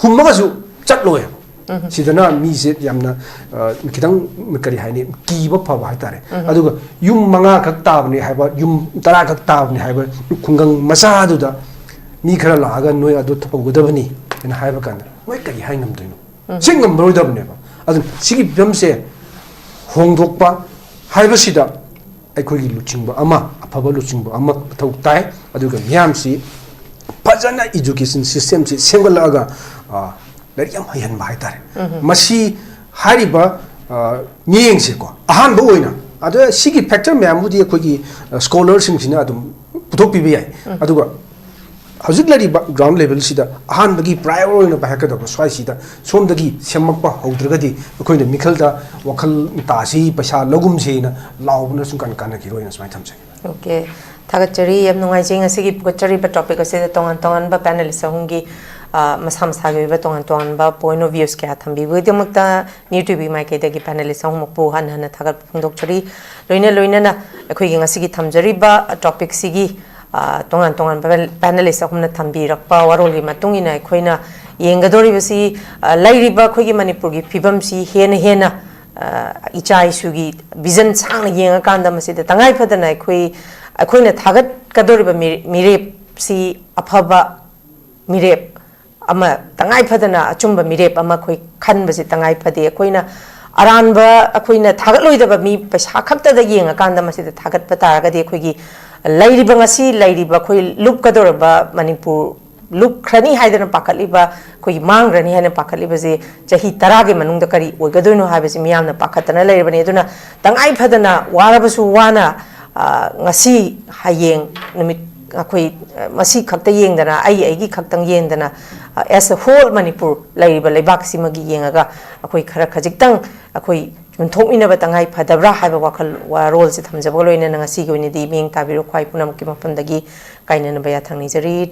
ꯍꯨꯝꯃꯒꯁꯨ ꯆꯠꯂꯣꯏ꯫ ꯁꯤꯗꯅ ꯃꯤꯁꯦ ꯌꯥꯝꯅ, ꯑ, ꯈꯤꯇꯪ, ꯀꯔꯤ ꯍꯥꯏꯅꯤ, ꯀꯤꯕ ꯐꯕ ꯍꯥꯏꯇꯥꯔꯦ꯫ ꯑꯗꯨꯒ ꯌꯨꯝ ꯃꯉꯥꯈꯛ ꯇꯥꯕꯅꯤ ꯍꯥꯏꯕ, ꯌꯨꯝ ꯇꯔꯥꯈꯛ ꯇꯥꯕꯅꯤ ꯍꯥꯏꯕ ꯈꯨꯡꯒꯪ ꯃꯆꯥꯗꯨꯗ ꯃꯤ ꯈꯔ ꯂꯥꯛꯑꯒ "ꯅꯣꯏ ꯑꯗꯨ ꯇꯧꯒꯗꯕꯅꯤ" ꯍꯥꯏꯅ ꯍꯥꯏꯕ ꯀꯥꯟꯗ ꯃꯣꯏ ꯀꯔꯤ ꯍꯥꯏ ꯉꯝꯗꯣꯏꯅꯣ? ꯁꯤ ꯉꯝꯃꯔꯣꯏꯗꯕꯅꯦꯕ꯫ ꯑꯗꯨꯅ ꯁꯤꯒꯤ ꯐꯤꯕꯝꯁꯦ ꯍꯣꯡꯗꯣꯛꯄ ꯍꯥꯏꯕꯁꯤꯗ ꯑꯩꯈꯣꯏꯒꯤ ꯂꯨꯆꯤꯡꯕ ꯑꯃ, ꯑꯐꯕ ꯂꯨꯆꯤꯡꯕ ꯑꯃ ꯃꯊꯧ ꯇꯥꯏ꯫ ꯑꯗꯨꯒ ꯃꯤꯌꯥꯝꯁꯤ ꯐꯖꯅ education systemꯁꯤ ꯁꯦꯝꯒꯠꯂꯛꯑꯒ, ꯑ, ꯂꯥꯏꯔꯤꯛ ꯌꯥꯝ ꯍꯩꯍꯟꯕ ꯍꯥꯏꯇꯥꯔꯦ꯫ ꯃꯁꯤ ꯍꯥꯏꯔꯤꯕ, ꯑ, ꯃꯤꯠꯌꯦꯡꯁꯦꯀꯣ, ꯑꯍꯥꯟꯕ ꯑꯣꯏꯅ, ꯑꯗ ꯁꯤꯒꯤ factor ꯃꯌꯥꯝꯕꯨꯗꯤ ꯑꯩꯈꯣꯏꯒꯤ, ꯑ, scholarꯁꯤꯡꯁꯤꯅ ꯑꯗꯨꯝ ꯄꯨꯊꯣꯛꯄꯤꯕ ꯌꯥꯏ꯫ ꯑꯗꯨꯒ ꯍꯧꯖꯤꯛ ꯂꯩꯔꯤꯕ ground levelꯁꯤꯗ ꯑꯍꯥꯟꯕꯒꯤ prior ꯑꯣꯏꯅ ꯄꯥꯏꯈꯠꯀꯗꯕ ꯁ꯭ꯋꯥꯏꯁꯤꯗ ꯁꯣꯝꯗꯒꯤ ꯁꯦꯝꯃꯛꯄ ꯍꯧꯗ꯭ꯔꯒꯗꯤ ꯑꯩꯈꯣꯏꯅ ꯃꯤꯈꯜꯗ ꯋꯥꯈꯜ ꯇꯥꯁꯤ, ꯄꯩꯁꯥ ꯂꯧꯒꯨꯝꯁꯦꯅ ꯂꯥꯎꯕꯅ ꯁꯨꯡꯀꯥꯟ ꯀꯥꯟꯅꯈꯤꯔꯣꯏꯅ ꯁꯨꯃꯥꯏꯅ ꯊꯝꯖꯒꯦ꯫ Okay꯫ ꯊꯥꯒꯠꯆꯔꯤ꯫ ꯌꯥꯝ ꯅꯨꯡꯉꯥꯏꯖꯩ ꯉꯁꯤꯒꯤ ꯄꯨꯈꯠꯆꯔꯤꯕ topic ꯑꯁꯤꯗ ꯇꯣꯉꯥꯟ ꯇꯣꯉꯥꯟꯕ panelist ꯑꯍꯨꯝꯒꯤ, ꯑ, ꯃꯁꯥ ꯃꯁꯥꯒꯤ ꯑꯣꯏꯕ ꯇꯣꯉꯥꯟ ꯇꯣꯉꯥꯟꯕ point of views ꯀꯌꯥ ꯊꯝꯕꯤꯕꯒꯤꯗꯃꯛꯇ ꯅ꯭ꯌꯨ ꯇꯤꯚꯤ ꯃꯥꯏꯀꯩꯗꯒꯤ panelist ꯑꯍꯨꯝꯃꯛꯄꯨ ꯍꯟꯅ ꯍꯟꯅ ꯊꯥꯒꯠꯄ ꯐꯣꯡꯗꯣꯛꯆꯔꯤ꯫ ꯂꯣꯏꯅ ꯂꯣꯏꯅꯅ ꯑꯩꯈꯣꯏꯒꯤ ꯉꯁꯤꯒꯤ ꯊꯝꯖꯔꯤꯕ topic ꯁꯤꯒꯤ, ꯑ, ꯇꯣꯉꯥꯟ ꯇꯣꯉꯥꯟꯕ panelist ꯑꯍꯨꯝꯅ ꯊꯝꯕꯤꯔꯛꯄ ꯋꯥꯔꯣꯜꯒꯤ ꯃꯇꯨꯡ ꯏꯟꯅ ꯑꯩꯈꯣꯏꯅ ꯌꯦꯡꯒꯗꯧꯔꯤꯕꯁꯤ, ꯑ, ꯂꯩꯔꯤꯕ ꯑꯩꯈꯣꯏꯒꯤ ꯃꯅꯤꯄꯨꯔꯒꯤ ꯐꯤꯕꯝꯁꯤ ꯍꯦꯟꯅ ꯍꯦꯟꯅ, ꯑ, ꯏꯆꯥ ꯏꯁꯨꯒꯤ vision ꯁꯥꯡꯅ ꯌꯦꯡꯉꯀꯥꯟꯗ ꯃꯁꯤꯗ ꯇꯉꯥꯏ ꯐꯗꯅ ꯑꯩꯈꯣꯏ, ꯑꯩꯈꯣꯏꯅ ꯊꯥꯒꯠꯀꯗꯧꯔꯤꯕ ꯃꯤ-, ꯃꯤꯔꯦꯞꯁꯤ ꯑꯐꯕ ꯃꯤꯔꯦꯞ ꯑꯃ, ꯇꯉꯥꯏ ꯐꯗꯅ ꯑꯆꯨꯝꯕ ꯃꯤꯔꯦꯞ ꯑꯃ ꯑꯩꯈꯣꯏ ꯈꯟꯕꯁꯤ ꯇꯉꯥꯏ ꯐꯗꯦ꯫ ꯑꯩꯈꯣꯏꯅ ꯑꯔꯥꯟꯕ, ꯑꯩꯈꯣꯏꯅ ꯊꯥꯒꯠꯂꯣꯏꯗꯕ ꯃꯤ ꯄꯩꯁꯥ ꯈꯛꯇꯗ ꯌꯦꯡꯉꯀꯥꯟꯗ ꯃꯁꯤꯗ ꯊꯥꯒꯠꯄ ꯇꯥꯔꯒꯗꯤ ꯑꯩꯈꯣꯏꯒꯤ ꯂꯩꯔꯤꯕ, ꯉꯁꯤ ꯂꯩꯔꯤꯕ ꯑꯩꯈꯣꯏ ꯂꯨꯞꯀꯗꯧꯔꯕ ꯃꯅꯤꯄꯨꯔ ꯂꯨꯞꯈ꯭ꯔꯅꯤ ꯍꯥꯏꯗꯅ ꯄꯥꯈꯠꯂꯤꯕ, ꯑꯩꯈꯣꯏꯒꯤ ꯃꯥꯡꯈ꯭ꯔꯅꯤ ꯍꯥꯏꯅ ꯄꯥꯈꯠꯂꯤꯕꯁꯦ ꯆꯍꯤ ꯇꯔꯥꯒꯤ ꯃꯅꯨꯡꯗ ꯀꯔꯤ ꯑꯣꯏꯒꯗꯣꯏꯅꯣ ꯍꯥꯏꯕꯁꯤ ꯃꯤꯌꯥꯝꯅ ꯄꯥꯈꯠꯇꯅ ꯂꯩꯔꯕꯅꯤ꯫ ꯑꯗꯨꯅ ꯇꯉꯥꯏ ꯐꯗꯅ ꯋꯥꯔꯕꯁꯨ ꯋꯥꯅ, ꯑ, ꯉꯁꯤ ꯍꯌꯦꯡ ꯅꯨꯃꯤꯠ ꯑꯩꯈꯣꯏ, ꯑ, ꯃꯁꯤ ꯈꯛꯇ ꯌꯦꯡꯗꯅ, ꯑꯩ ꯑꯩꯒꯤ ꯈꯛꯇꯪ ꯌꯦꯡꯗꯅ, ꯑ, as a whole ꯃꯅꯤꯄꯨꯔ ꯂꯩꯔꯤꯕ ꯂꯩꯕꯥꯛꯁꯤꯃꯒꯤ ꯌꯦꯡꯉꯒ ꯑꯩꯈꯣꯏ ꯈꯔ ꯈꯖꯤꯛꯇꯪ ꯑꯩꯈꯣꯏ ꯆꯨꯝꯊꯣꯛꯃꯤꯟꯅꯕ ꯇꯉꯥꯏ ꯐꯗꯕ꯭ꯔꯥ ꯍꯥꯏꯕ ꯋꯥꯈꯜ ꯋꯥꯔꯣꯜꯁꯦ ꯊꯝꯖꯕꯒ ꯂꯣꯏꯅꯅ ꯉꯁꯤꯒꯤ ꯑꯣꯏꯅꯗꯤ ꯃꯤꯠꯌꯦꯡ ꯇꯥꯕꯤꯔꯣ ꯈ꯭ꯋꯥꯏ ꯄꯨꯝꯅꯃꯛꯀꯤ ꯃꯐꯝꯗꯒꯤ ꯀꯥꯏꯅꯅꯕ ꯌꯥꯊꯪ ꯅꯤꯖꯔꯤ꯫